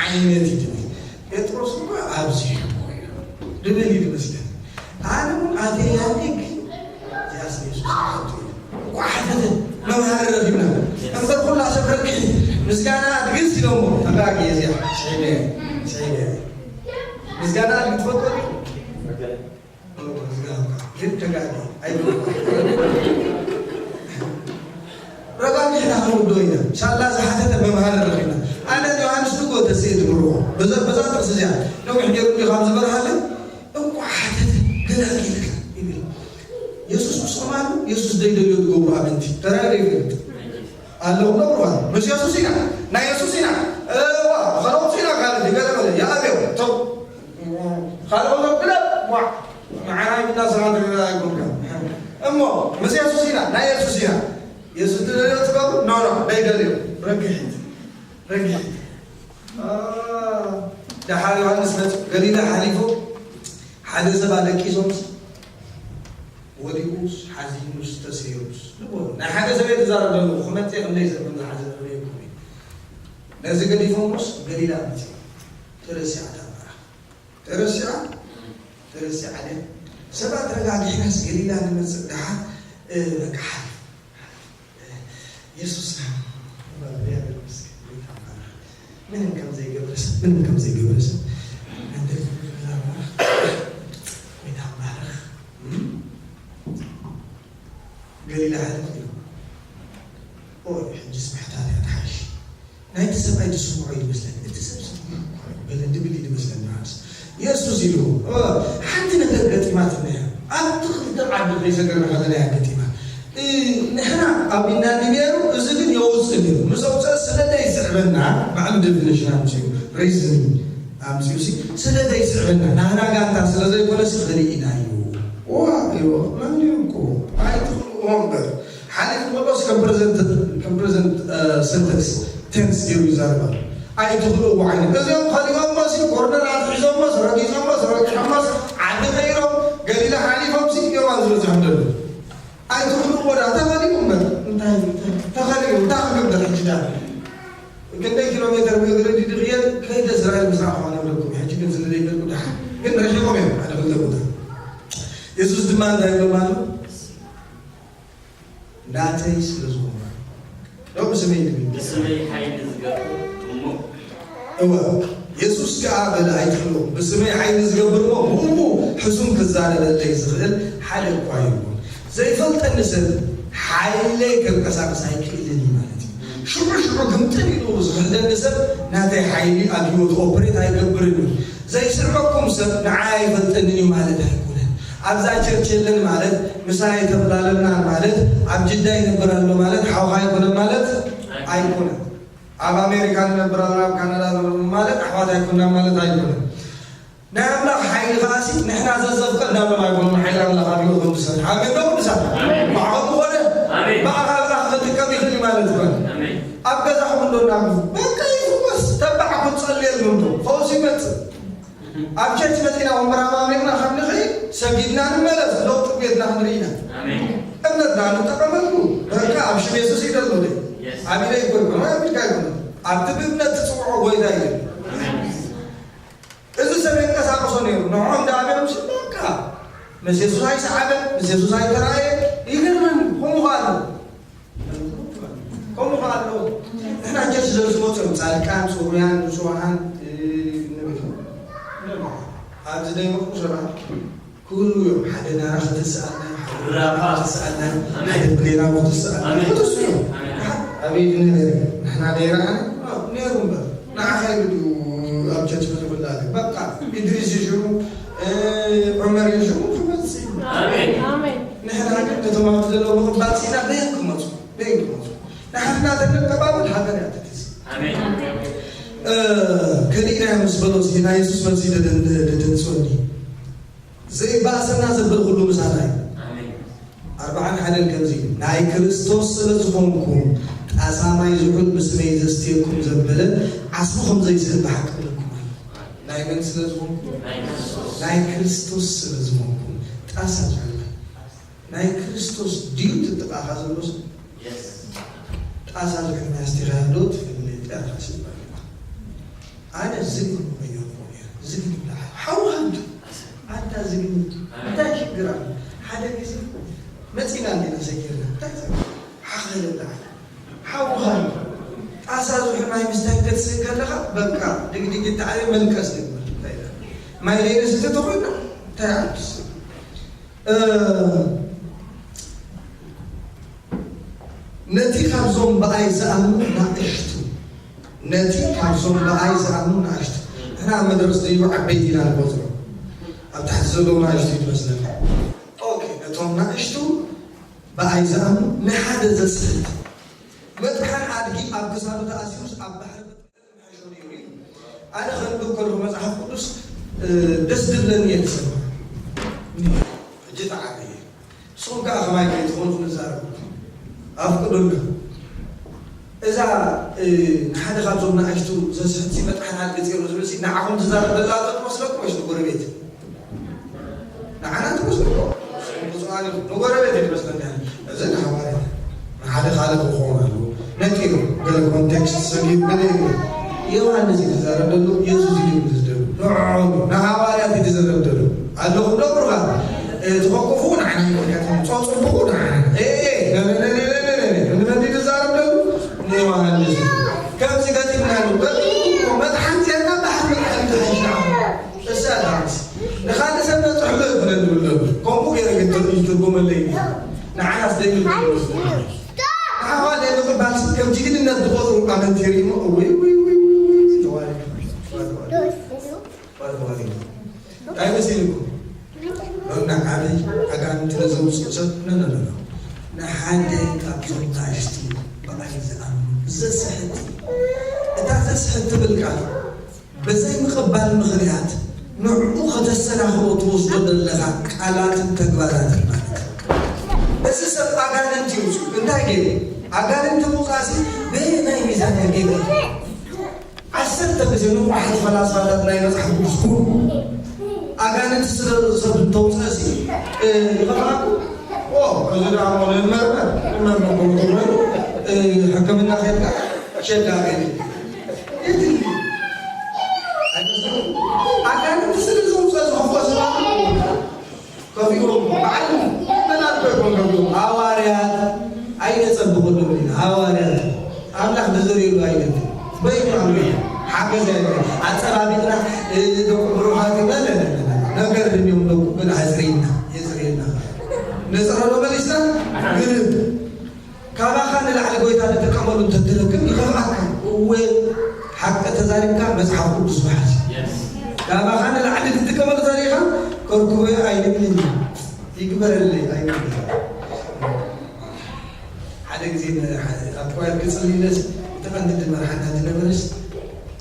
ዓይነት እዩ ትብል ጴጥሮስ እኮ ኣብዚ ድብል እዩ ዝመስለን ኣነ እውን ኣተያኒ ግን እዚኣስ የሱስ ሓቱ እዩ እኳ ሓተተ መምሃሪ ረኺብና እምበር ኩላ ሰብ ረኪ ምስጋና ኣድግስ ኢሎሞ ተጋጊ እዚኣ ስዒበ ስዒበ ምስጋና ኣድግ ትፈልጦ ግን ተጋጊ ኣይብሉ ረጋጊሕና ክንውዶ ኢና ሳላ ዝሓተተ መምሃሪ ረኺብና ኣነ ዮሃንስ ንጎ ተስእ ትብርዎ በዛ በዛ ጥቕሲ እዚኣ ነዊሕ ገይሩ እንዲ ካብ ዝበርሃለ እንኳ ሓተተ ገላጊልካ ይብል የሱስ ምስኦም ኣሎ የሱስ ዘይደልዮ ዝገብሩ ኣመንቲ ተራይ ይፈልጥ ኣለኹም ዶ ብርሃን ምስ የሱስ ኢና ናይ የሱስ ኢና እዋ ኸለውፅ ኢና ካልእ ይገለመለ የኣብዮ ቶም ካልኦት ግለብ ዋ መዓራይ ብና ሰላም ትግበራ ኣይኮንካ። እሞ ምስ የሱስ ኢና፣ ናይ የሱስ ኢና። የሱስ ትደልዮ ትገብር? ኖ፣ ኖ፣ ደይደልዮ። ረግሒት፣ ረግሒት። አ፣ ደሓር ዮሃንስ መጽ-፣ ገሊላ ሓሊፉ፣ ሓደ ሰብ ኣለቂሶምስ፣ ወዲቁስ፣ ሓዚኑስ፣ ተሰይሩስ፣ ንበሉ። ናይ ሓደ ሰብ እየ ዝዛረብ ዘለኹ፣ ክመጽእ እየ፣ ክንደይ ሰብ ከም ዝሓዘ ዝርእየኩም እዩ። ነዚ ገዲፎምስ፣ ገሊላ መጽኡ። ተረሲዓ እታ መራ። ተረሲዓ? ተረሲዓ ድያ? ሰባት ረጋጊሕናስ ገሊላ ንመጽእ ደሓር፣ እ፣ በቃ ሓሊፉ። የሱስ ምንም ከም ዘይገብረ ሰብ፣ ምንም ከም ዘይገብረ ሰብ። እንደ ወይ ታባረኽ። እም? ገሊላ ሕልፍ ኢሉ። ኦይ፣ ሕጅስ ምሕታት እያ ትሓይሽ። ናይቲ ሰብኣይ ዝስምዖ እዩ ዝመስለኒ። እቲ ሰብ ስምዖ እኮ እዩ። በለ ድብል ኢሉ ይመስለኒ ንዓስ። የሱስ ኢሉ፣ ኦ፣ ሓንቲ ነገር ገጢማትና እያ። ኣብቲ ክልተ ዓዲ ከይሰገርና ከለና እያ ገጢማ። እ፣ ንሕና ኣቢና ነይሩ፣ እዚ ግን የውፅእ ነይሩ። ምስ ኣውፅአ ስለ ዘይስዕበና፣ ባዕሉ ዴፊኒሽን ኣምፅኡ፣ ሪዝን ኣምፅኡ ሲ፣ ስለ ዘይስዕበና፣ ናህና ጋንታ ስለ ዘይኮነ ሲ፣ ኸሊእና እዩ። ዋ፣ እዮ፣ መን እዩ እኮ? ኣይትኽልእዎ እምበር። ሓሊፉ ከሎስ ከም ፕረዘንት፣ ከም ፕረዘንት፣ እ፣ ሰንተንስ፣ ቴንስ ገይሩ ይዛረብ ኣሎ። ኣይትኽልእዎ ዓይነት። እዚኦም ኸሊኦሞሲ፣ ኮርነር ኣትሒዞሞስ፣ ረጊጾሞስ፣ ረጊሖሞስ፣ ዓዲ ቀይሮም፣ ገሊላ ሓሊፎምሲ እዮም ኣብዚ በጺሖም ዘለዉ። ኣይትኽልእዎ ደኣ፣ ተኸሊኡ እምበር። እንታይ፣ እንታይ፣ ተኸሊኡ፣ እንታይ ክገብር ሕጂ ደኣ? ክንደይ ኪሎ ሜተር ብእግሪ ድዩ ዝኽየድ? ከይደ እስራኤል ምስ ረኣኹ ነግረኩም። ሕጂ ግን ስለ ዘይከድኩ ደሓን። ግን ርሒቖም እዮም፣ ሓደ ክልተ ቦታ። የሱስ ድማ እንታይ ይብሎም ኣሎ? ናተይ ስለ ዝኾኑ። ዶ ብስመይ ትብል? ብስመይ ሓይሊ ዝገብር እሞ። እወ፣ የሱስ ከኣ በለ ኣይትፍርሁ። ብስመይ ሓይሊ ዝገብር እሞ ብእኡ ሕሱም ክዛረበለይ ዝኽእል ሓደ እኳ የብሉን። ዘይፈልጠኒ ሰብ ሓይለይ ከንቀሳቕስ ኣይክእልን እዩ ማለት እዩ። ሽዑ ሽዑ ግምጥል ኢሉ ዝኽሕደኒ ሰብ ናተይ ሓይሊ ኣብ ህይወቱ ኦፕሬት ኣይገብርን እዩ። ዘይስዕበኩም ሰብ ንዓይ ኣይፈልጠንን እዩ ማለት ኣይኮነን። ኣብዛ ቸርች የለን ማለት፣ ምሳይ ኣይተፈላለናን ማለት፣ ኣብ ጅዳ ይነብር ኣሎ ማለት፣ ሓውኻ ኣይኮነን ማለት ኣይኮነን። ኣብ ኣሜሪካ ንነብር ኣለና፣ ኣብ ካናዳ ንነብር ማለት፣ ኣሕዋት ኣይኮናን ማለት ኣይኮነን። ናይ ኣምላኽ ሓይሊ ከኣሲ፣ ንሕና ዘዘፍቀድናሎም ኣይኮኑን፣ ሓይሊ ኣምላኽ ኣብ ህይወቶም ዝሰርሕ። ኣሜን ዶ ቅዱሳን? ኣሜን። ብዓቕሙ ኾነ፣ ኣሜን። ብኣኻ ኣምላኽ ክጥቀም ይኽእል እዩ ማለት ይኮነ። ኣሜን። ኣብ ገዛኹም እንዶ እናብሉ፣ በቃ ይፍወስ፣ ተባዕ ክትጸልየሉ እንዶ፣ ፈውሲ ይመጽእ። ኣብ ቸርች መጺና ወንበር ኣማሚቕና ካብ ንኽእል፣ ሰጊድና ንመለስ፣ ለውጢ ቤትና ክንርኢ ኢና። ኣሜን። እምነትና ንጠቐመሉ፣ በቃ ኣብ ሽም የሱስ ይደሎ። የስ። ኣብ ኢደ ይኮን፣ ኣብ ኢድካ ይኮን። ኣብቲ ብእምነት ትጽውዖ ጎይታ እዩ። ኣሜን። እዚ ሰብ የንቀሳቕሶ ነይሩ። ንዕኦም ደኣ በሎም፣ በቃ ምስ የሱስ ኣይሰዓበን፣ ምስ የሱስ ኣይተራእየ። ይገርመኒ፣ ከምኡ ከኣ ኣሎ። ከምኡ ከኣ ኣሎ። ንሕና ቸርች ዘዝመጹ እዮም፣ ጻድቃን፣ ጽሩያን፣ ንጹሃን፣ እ፣ ንብል። ኣብዚ ዘይመጡ ሰባት ክህሉ እዮም። ሓደ ናራ ክትስኣልና፣ ሓደ ራባ ክትስኣልና፣ ኣሜን። ሓደ ብሌራ ክትስኣልና፣ ኣሜን። ክትስኡ እዮም። ኣሜን። ኣቤት ነይሩ። ንሕና ነይራ፣ ኣነ፣ ኣዎ፣ ነይሩ እምበር። ንዓኻ ኢሉ ድዩ ኣብ ቸርች መጺኡ ክላለ? በቃ፣ ኢድሪስ እዩ ሽሙ፣ እ፣ ዑመር እዩ ሽሙ፣ ክመጽእ እዩ። ኣሜን። ኣሜን። ንሕና ግን ነቶም ኣብቲ ዘለዉ ምቕባል ስኢና በየን ክመጹ? በየን ክመጹ? ንሓድና ተነቀባብል ሃገር እያ ትትስ። ኣሜን። እ፣ ከሊእና ምስ በሎ፣ እዚ ናይ የሱስ መልሲ ደደን-፣ ደደንጽወኒ። ዘይባእሰና ዘብል ኩሉ ምሳና እዩ። ኣሜን። ኣርባዓን ሓደን ከምዚ እዩ። ናይ ክርስቶስ ስለ ዝኾንኩም፣ ጣሳ ማይ ዝሑል ብስመይ ዘስትየኩም ዘበለ ዓስቡ ከም ዘይስእን ብሓቂ እብለኩም ኣለኹ። ናይ መን ስለ ዝኾንኩም? ናይ ክርስቶስ። ናይ ክርስቶስ ስለ ዝኾንኩም፣ ጣሳ ዝሑል ማይ። ናይ ክርስቶስ ድዩ ትጥቃኻ ዘሎ ሰብ? የስ። ጣሳ ዝሑል ማይ ኣስቲኻ ዶ ትፈልጥ ኢኻ ሲባል። ኣነ ዝግኒ ኮይነ እኮ ነይረ። ዝግኒ ይብላዕ። ሓው ሃብቱ። ኣታ ዝግኒ። እንታይ ሽግር ኣሎ? ሓደ ግዜ መጺና እንዲና ሰጊርና። እንታይ ዘ-፣ ሓኸለ በዓል። ሓው ሃብቱ። ጣሳ ዝሑል ማይ ምስታይ ክትስእ ከለኻ፣ በቃ፣ ድግድግ ይተዓየ መልቀስ ንግበር። እንታይ ኢላ? ማይ ለይነስተ ተኾይና፣ እንታይ ዓብስ? እ፣ ነቲ ካብዞም ብኣይ ዝኣምኑ ናእሽቱ፣ ነቲ ካብዞም ብኣይ ዝኣምኑ ናእሽቱ፣ ንሕና ኣብ መድረኽ ዘይብሉ ዓበይቲ ኢና ንቆጽሮ፣ ኣብ ታሕቲ ዘለዉ ናእሽቱ እዩ ዝመስለና። ኦኬ፣ ነቶም ናእሽቱ ብኣይ ዝኣምኑ ንሓደ ዘስሕት መጥሓን ኣድጊ ኣብ ክሳዱ ተኣሲሩስ ኣብ ባሕሪ ኣነ ከንብብ ከለኹ መጽሓፍ ቅዱስ፣ እ፣ ደስ ዝብለኒ እየ ዝሰምዕ። እኔ ሕጂ ተዓርየ። ንስኹም ከኣ ከማይ ከይትኾኑ ክንዛረብ ኣፍቅዱልና። እዛ፣ እ፣ ንሓደ ካብዞም ንኣሽቱ ዘስሕት መጥሓን ገጺሩ ዝብል ሲ ንዓኹም ትዛረብ ዘላ ትመስለኩም ወይስ ንጎረቤት? ንዓና ትመስለኩም? ንጎረቤት እዩ ትመስለኒ። እዚ ንሓዋርያ ንሓደ ካልእ ክኸውን ኣለዎ። ነጢሩ ገለ ኮንቴክስት ሰጊሩ ገለ ይብል። ዮሃንስ እዩ ዝዛረብ ዘሎ፣ የሱስ እዩ ዝብል ዘሎ። ንዕኦም ንሃዋርያት እዩ ዝዛረብ ዘሎ። ኣለኹም ዶ ብሩኻት? እ፣ ትኸኩፉ ንዓና ይምልከተና፣ ጸጽብቑ ንዓና። እ፣ እ፣ ነ፣ ነ፣ ነ፣ ንመን እዩ ዝዛረብ ዘሎ? ንዮሃንስ እዩ። ከምዚ ገጢምና ኣሎ። ገጢምኩም መጥሓን ጌርና ባሕሪ መጥሓን ተሓይሽና። እሳ ዳንስ ንኻልእ ሰብ ነጥሕሎ ይኽእለሉ ኣሎ። ከምኡ ገይረ ግን ትርጉመለይ እዩ። ንዓናስ ደይብል ንሓዋ ናይ ምቕባል ከም ጅግንነት ዝቆጽሩ ኣመንቲ ርእሞ፣ ወይ፣ ወይ፣ ወይ፣ ወይ፣ ወይ፣ ተዋሪዱ። ተዋሪዱ። እንታይ መሲልኩም? ሎና ዓበይ ኣጋንንቲ ነዘውፅኡ ሰብ፣ ኖ፣ ኖ፣ ኖ፣ ኖ። ንሓደ ካብዞም ናእሽቱ ብኣይ ዝኣምኑ ዘስሕት፣ እታ ዘስሕት ትብል ቃል ብዘይ ምቕባል ምኽንያት ንዕኡ ከተሰናኽሎ ትወስዶ ዘለኻ ቃላትን ተግባራትን ማለት እዩ። እዚ ሰብ ኣጋንንቲ ይውፅኡ። እንታይ ገይሩ? ኣጋንንቲ ምውፃእሲ በየናይ ሚዛን ገይሩ? ዓሰርተ ግዜ ንቑሓት ፈላስፋታት ናይ መጽሓፍ ቅዱስ ኩሉ ኣጋንንቲ ስለ ሰብ እንተውፅእሲ፣ እ፣ ይኸፍኣኩ። ኦ፣ እዚ ደኣ እሞ ንመርመር፣ ንመርመር ከምኡ ተባሂሉ፣ እ፣ ሕክምና ከይድካ ሸጋ ከይድ። የድሊ። ኣይመስለኩም? ኣጋንንቲ ስለ ዘውፅእ ዝኸፍኦ ሰብ ኣሎ? ከፊኦም በዓል መናት ኮይኖም ከፊኦም ሃዋርያት ኣይተጸብቐሎም ኢና። ሃዋርያት ኣምላኽ ንዘርእየሉ ኣይነት በይኑ ኣምሪ ሓገዝ ኣይነት ኣጸባቢቕና፣ እ፣ ደቂ ብሩኻት ኢና። ለ-፣ ለ-፣ ለ-፣ ለ-፣ ነገር ድንዮም ደቁ ግን ኣጽሪና፣ የጽርየና። ነጸረሎ መሊስና ግርም። ካባኻ ንላዕሊ ጎይታ ዝጥቀመሉ እንተትረክብ ይኸፍኣካ። እወ፣ ሓቂ ተዛሪብካ መጽሓፍ ቅዱስ መሓዝ። የስ። ካባኻ ንላዕሊ ዝጥቀመሉ ተሪኻ ከርክቦ ኣይንብልን። ይግበረለይ ኣይንብልን። ሓደ ግዜ ን-፣ ሓደ ኣብ ኳየር ክጽሊ ኢለስ፣ እቲ ቀንዲ መርሓና ዝነበረስ፣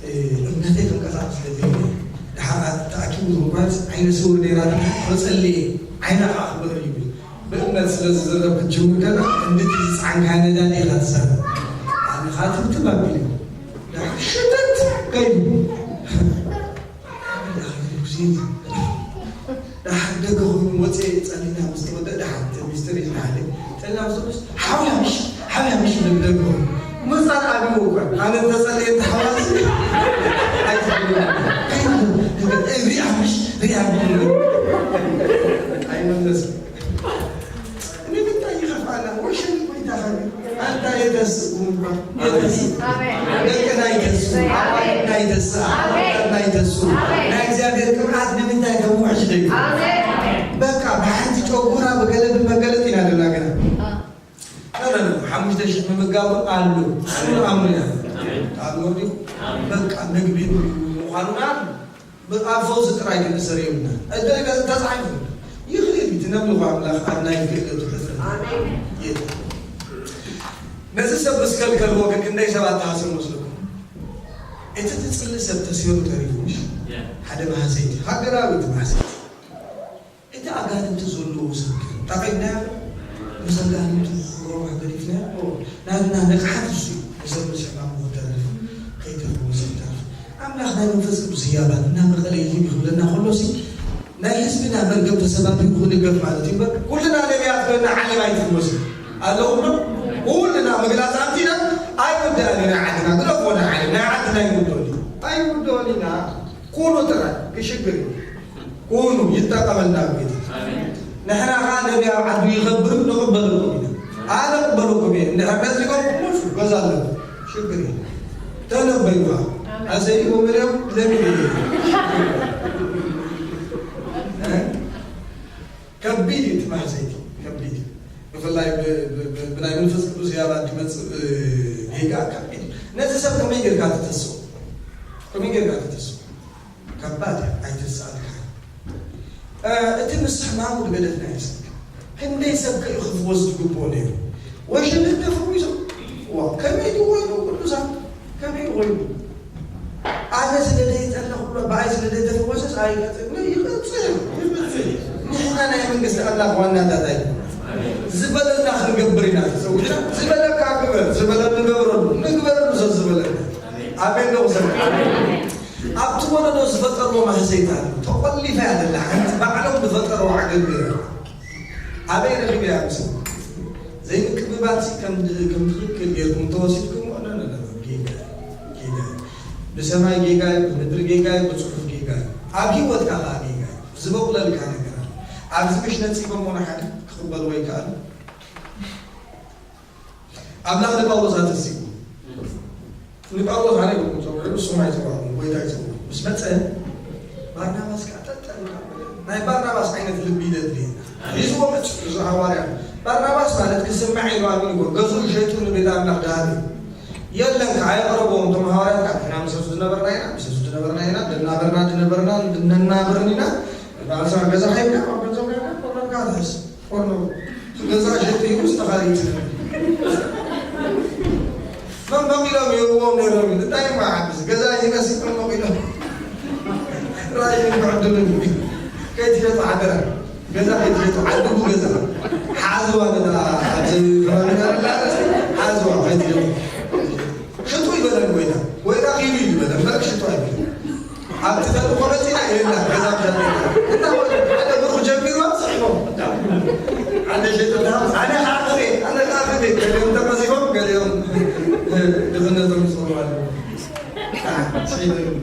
እ፣ እምነተይ ክንቀሳቐስ ስለ ዘይብለይ፣ ደሓር ተኣኪቡ ዝምኳንስ ዓይነ ስውር ነይራ፣ ተጸልየ፣ ዓይና ከዓ ክበሪ ይብል። ብእምነት ስለ ዝዘረብ ክትጅምር ከላ፣ እንድቲ ዝጸዓንካያ ነዳዲ ኢኻ ትዛረብ። ኣነ ኸኣ ትብትብ ኣቢሉ። ደሓር ሸተት ከይዱ። ደሓር ደገ ኮይኑ ወፅኤ ጸሊና ምስ ተወደአ፣ ደሓር እቲ ሚኒስትር ይዝናሃለይ። ጸሊና ምስ ተወደስ፣ ሓውያ ምሽ፣ ሓውያ ምሽ ይብል ደገ ኮይኑ። ምጻን ኣብይዎ እኳ። ኣነ እንተጸልየ እንተሓዋሲ፣ ኣይትብሉ። ከይዱ፣ ሪኣ ምሽ፣ ሪኣ ምሽ። ኣይመለስን። ንምንታይ ይኸፍኣና? ወሸን እኮ ይታኸል። ኣንታ የተስእ እኮ እምባ። የተስእ። ኣሜን። ደቅና ይተስኡ። ኣሜን። ኣዋልድና ይተስኣ። ኣሜን። ኣወዳትና ይተስኡ። ኣሜን። ናይ እግዚኣብሔር ቅብኣት ንምንታይ ከውሕጅ ደዩ? ኣሜን። በቃ ብሓንቲ ጨጉራ ብገለ ብመገለጥ ኢና ዘለና ገና። ኖ፣ ኖ፣ ኖ፣ ሓሙሽተ ሽሕ ምምጋብ እውን ኣሎ። እሱ ኣምር ኢና። ኣሜን። ኣብ ወዲቁ ኣሜን። በቃ ምግቢ ምዃኑና ብ-፣ ኣብ ፈውሲ ጥራይ ክንእሰር የብልና። እገለ ገለ ተጻሒፉ ይኽእል እዩ። እቲ ነምልኾ ኣምላኽ ኣብ ናይ ክእለቱ ሕጽረት ኣሜን። የለን። ነዚ ሰብ ምስ ከልከልዎ ግን ክንደይ ሰባት ተሃስሩ መስለኩም? እቲ ትጽሊ ሰብ ተሲሩ ተሪፉ ምሽ? ያ። ሓደ ማህሰይቲ፣ ሃገራዊት ማህሰይቲ። እቲ ኣጋንንቲ ዘለዎ ሰብ ግን ጠቒምናዮ? ምስ ኣጋንንቱ ክረዋሕ ገዲፍናዮ? ናትና ንቕሓት እሱ እዩ። ንሰብ ምስ ሕማሙ ክተርፍ፣ ከይተፈወሰ ይተርፍ። ኣምላኽ ናይ መንፈስ ቅዱስ ህያባት እናመቐለ ይህብ ክብለና ከሎሲ፣ ናይ ህዝብና መርገም ተሰባቢሩ ክንገፍ ማለት እዩ እምበር፣ ኩልና ነቢያት ኮይንና ዓለም ኣይትመስሉ ኣለኹም ዶ? ኩልና ምግላጽ ኣምቲና ኣይውዳእን እዩ ናይ ዓድና። ግደፎ ናይ ዓለም፣ ናይ ዓድና ኣይውድኦን እዩ። ኣይውድኦን ኢና። ኩሉ ጥራይ ክሽግር እዩ። ኩሉ ይጠቀመልና ጎይታ። ኣሜን። ንሕና ኸዓ ነቢይ ኣብ ዓዱ ይኸብር ንቕበለኩም ኢና። ኣነ እቕበለኩም እየ። እንድሕር ነዚጎም ሙሽ ገዛ ኣለኩም። ሽግር የለ። ተነበዩ ኸዓ። ኣሜን። ኣሰይዎ መሪኦም ለሚን እየ። እ? ከቢድ እዩ እቲ ማህሰይቲ። ከቢድ እዩ። ብፍላይ ብ-፣ ብ-፣ ብ-፣ ብናይ መንፈስ ቅዱስ ያባ ዝመጽእ፣ እ፣ ጌጋ ከቢድ እዩ። ነዚ ሰብ ከመይ ጌርካ ትተስኦ? ከመይ ጌርካ ትተስኦ? ከባድ እያ፣ ኣይተስኣልካን። እ፣ እቲ ምስ ሕማሙ ዝገደፍናዮ ሰብ፣ ክንደይ ሰብ ከ እዩ ክፍወስ ዝግብኦ ነይሩ? ወይ ሽልተ ተፈዊሶም? ዋ፣ ከመይ እዩ ኮይኑ ቅዱሳን? ከመይ እዩ ኮይኑ? ኣነ ስለ ዘይጠለኹ፣ ብኣይ ስለ ዘይተፈወሰስ ኣይቀጽልን። ይቐጽል፣ ይቐጽል። ንሕና ናይ መንግስቲ ኣምላኽ ዋናታት ኣይኮነ ዝበለና ክንገብር ኢና ተፀዊዕና። ዝበለካ ግበር፣ ዝበለ ንገብረሉ፣ ንግበረሉ ሰብ ዝበለና። ኣሜን ዶ? ሰብ ኣብቲ ወለዶ ዝፈጠርዎ ማህሰይታ ኣሎ። ተቆሊፋ እያ ዘላ። ሓንቲ ባዕሎም ዝፈጠርዎ ዓገብ ገይሮም። ኣበይ ረኺበ እያ ምስ ዘይምክብባትሲ ከም ከም ትኽክል ጌርኩም ተወሲድኩምዎ። ኖ፣ ኖ፣ ኖ፣ ኖ፣ ጌጋ፣ ጌጋ። ብሰማይ ጌጋ እዩ፣ ብምድሪ ጌጋ እዩ፣ ብጽሑፍ ጌጋ እዩ። ኣብ ህይወትካ ከኣ ጌጋ እዩ። ዝበቑለልካ ነገር ኣሎ። ኣብዚ ምሽ ነጺጎሞ ንሓደ ክቕበልዎ ይከኣል። ኣምላኽ ንጳውሎስ ኣተሲኡ። ንጳውሎስ ኣነ ይብልኩም ጸውዑ፣ ንስኹም ኣይጸውዕኹም፣ ጎይታ ይጸውዑ። ምስ መጸ ባርናባስ ከኣ ጠጠ ኢሉ፣ ናይ ባርናባስ ዓይነት ልቢ ይደሊ። ሒዝዎ መጽ-፣ እዚ ሃዋርያ። ባርናባስ ማለት ክስማዕ ኢሉ ኣሚንዎ፣ ገዝኡ ሸይጡ ንቤት ኣምላኽ ደሃበ። የለን ከኣ ኣየቕረቦም። እቶም ሃዋርያት ከኣ ንሕና ምስ እሱ ዝነበርና ኢና፣ ምስ እሱ ዝነበርና ኢና፣ ዝናበርና ዝነበርና፣ ነናብርን ኢና። በዓል ስራሕ ገዛ ሃይብና፣ ኣብ ገንዘብ ሃይብና፣ ቆርነን ከኣ ትሕዝ። ቆርኖ ገዛ ሸጡ ኢሉ ዝተኻሪት። መን መቒሎም ይህብዎም ነይሮም ኢሉ። እንታይ እሞ ዓብስ ገዛ ይመሲሎም መቒሎም። ራእይ ክዕድሉ። ከይትሸጡ ሓደራ። ገዛ ከይትሸጡ፣ ዓድጉ ገዛ። ሓዝዋ ነታ ኣብዚ ከባቢ ዘላ ሓዝዋ ከይትሸጡ። ሽጡ ይበለን ጎይታ። ጎይታ ኪዱ እዩ ዝበለ እምበር ሽጡ ኣይበለን። ኣብቲ ተልእኮ መጺና የላ፣ ገዛ ብሻ የላ። እንዳ ሓደ ብሩኽ ጀሚሩ ስሒቦም። ሓደ ሸይጡ ድሃብ፣ ኣነ ኸዓ ክቤ፣ ኣነ ኸዓ ክቤ። ገሊኦም ተቐዚፎም፣ ገሊኦም ድኽነቶም ይጾሩ ኣለዉ። ስሒቦም።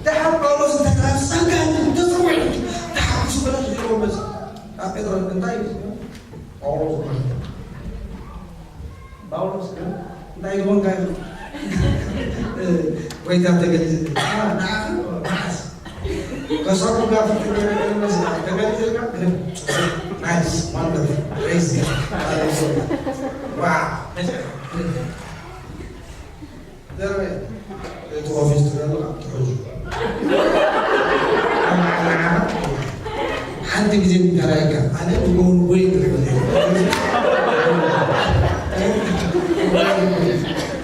ደሓር ጳውሎስ እንታይ ደኣ ጸጋ ተጸውዕ፣ ተሓጉሱ በለ ሽይቦም በስ። ኣብ ጴጥሮስ እንታይ እዩ? ጳውሎስ ማለት እዩ። ጳውሎስ ግን እንታይ ይኾንካ ኢሉ፣ እ፣ ጎይታ ተገሊጹ፣ አ፣ ንዓኻ መዓስ? ከሳቡ ጋር ፍትገ መስላ ተገሊጹልካ? ግን ናይስ፣ ዋንደርፉል፣ ፕሬዝ ጋድ። ዋው። ዘረባ እቲ ኦፊስ ትረሉ ኣብ ትሕዙ። ሓንቲ ግዜ እንተራእካ፣ ኣነ ንጎን ወይ ትብል።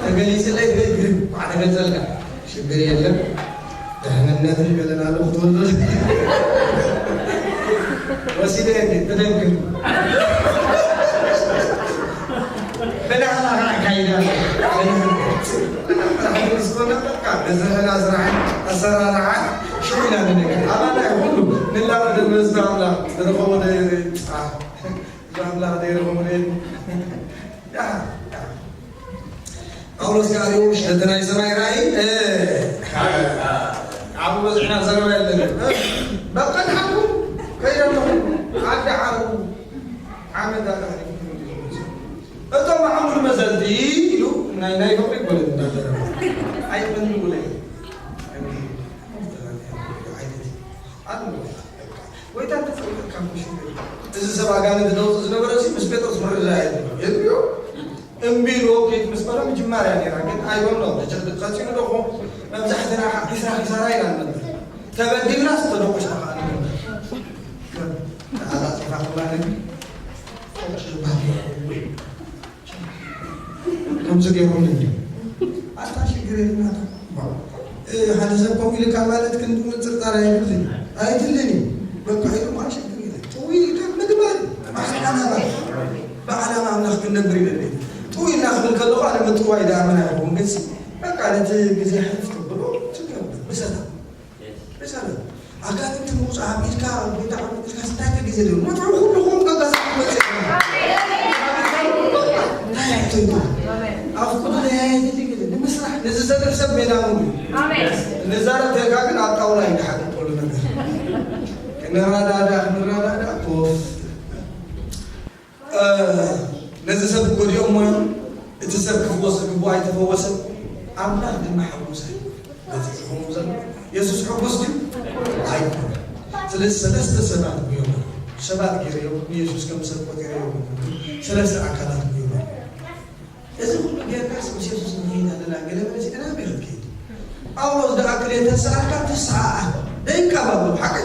ተገሊጽለይ ትብል፣ ግርም፣ ማዕረ ገጸልካ። ሽግር የለን። ደሕንነትን ገለናሉ ክትወልዶ። ወሲደ እንዴ፣ ትደግም። ብናህና ከዓ ካይዳ። ብናህና ስኮነ በቃ፣ ብዝህላ ስራሕ፣ ኣሰራርሓ፣ ሽዑ ኢና ንነግር። ኣባና ይኹሉ፣ ንላቐ ደመዝና ኣምላኽ፣ ዝረኸቦ ደ-፣ አ፣ ኣምላኽ ዘይረኸቦ ደ-፣ ያ፣ ያ። ጳውሎስ ከኣ ሪኡ ነቲ ናይ ሰማይ ራእይ፣ እ፣ ዓቡ በዚሕና ዘረባ የለን። እ፣ በቃ ንሓልኩም ከይደ ኣለኹ። ዓዲ ዓረቡ ዓመት ኣታሕሊፉ እቶም ዓሙድ መሰልቲ ኢሉ ናይ፣ ናይ ፍቕሪ ጎደል እናዘረባ። ኣይመን ጉዳይ። ኣይመን ጉዳይ። ኣይመን ጉዳይ። ኣይመን ጉዳይ። ጎይታ እንተጸውዐካ እኮ ሽግር። እዚ ሰብ ኣጋንንቲ ዘውጽእ ዝነበረ እዚ ምስ ጴጥሮስ ምርድዳእ የድልዮ። የድልዮ። እምቢ ኢልዎ ኬድ ምስ በሎ ምጅማር እያ ነይራ፣ ግን ኣይበሎ። ተጨ-፣ ቀጺሉ ዶ እኮ መብዛሕትና ዒስራ ዒስራ ኢና ንነብር። ተበዲልናስ ተደቁስና ከኣ ንነብር። ተዓጻጺፋ ከማን ግን ከምዚ ገይሮም እንዲ ኣታ ሽግር የለና። እ፣ ሓደ ሰብ ከምኡ ኢልካ ማለት ክንዲ ምጥርጣር ኣይብልን፣ ኣይድልን እዩ። በቃ ኢሉ ማለት ሽግር የለን። ጥውይ ኢልካ ምግባር፣ ብዓላማ፣ ብዓላማ ኣምላኽ ክንነብር ይደሊ። ጥውይ ኢልና ክብል ከለኹ ኣነ ምጥዋይ ደኣ ምን ኣይኸውን፣ ግንሲ በቃ ነቲ ግዜ ሕልፍ ትብሎ ትገብር፣ ብሰላም፣ ብሰላም። ኣጋንንቲ ምውጻእ ኣብ ኢድካ፣ ጎይታ ኣብ ኢድካ፣ እንታይ ግዜ ደሎ? ወትሩ ኩሉ ኹም ከጋዛ ክመጽእ እዩ። እንታይ ሕቶ እዩ? ኣፍቅዱ ለያየት ይግል ንምስራሕ፣ ንዝሰርሕ ሰብ ሜዳ ሙሉ እዩ። ኣሜን። ንዛረብ ተልካ ግን ኣብ ጣውላ እዩ ድሓር ኩሉ ነገር። ክንረዳዳ፣ ክንረዳዳ፣ ኮፍ። እ፣ ነዚ ሰብ ክጎድኦም እሞ እቲ ሰብ ክፍወስ ዝግብኦ ኣይተፈወሰን፣ ኣምላኽ ድማ ሓጎስ እዩ። ነቲ ዝኸውን ዘሎ የሱስ ሕጉስ ድዩ? ኣይኮነን። ስለዚ ሰለስተ ሰባት እዮም። ሰባት ገይረዮም ንየሱስ ከም ሰብ ቆጢረዮም። ሰለስተ ኣካላት እዮም። እዚ ኩሉ ጌርካስ ምስ የሱስ ንኸይድ ኣለና፣ ገለ መለ ሲዕና ኣበይ ክትከይድ? ጳውሎስ ደኣ ክልተ ሰዓትካ ትስዓኣ ደይቃባበሉ፣ ሓቂ?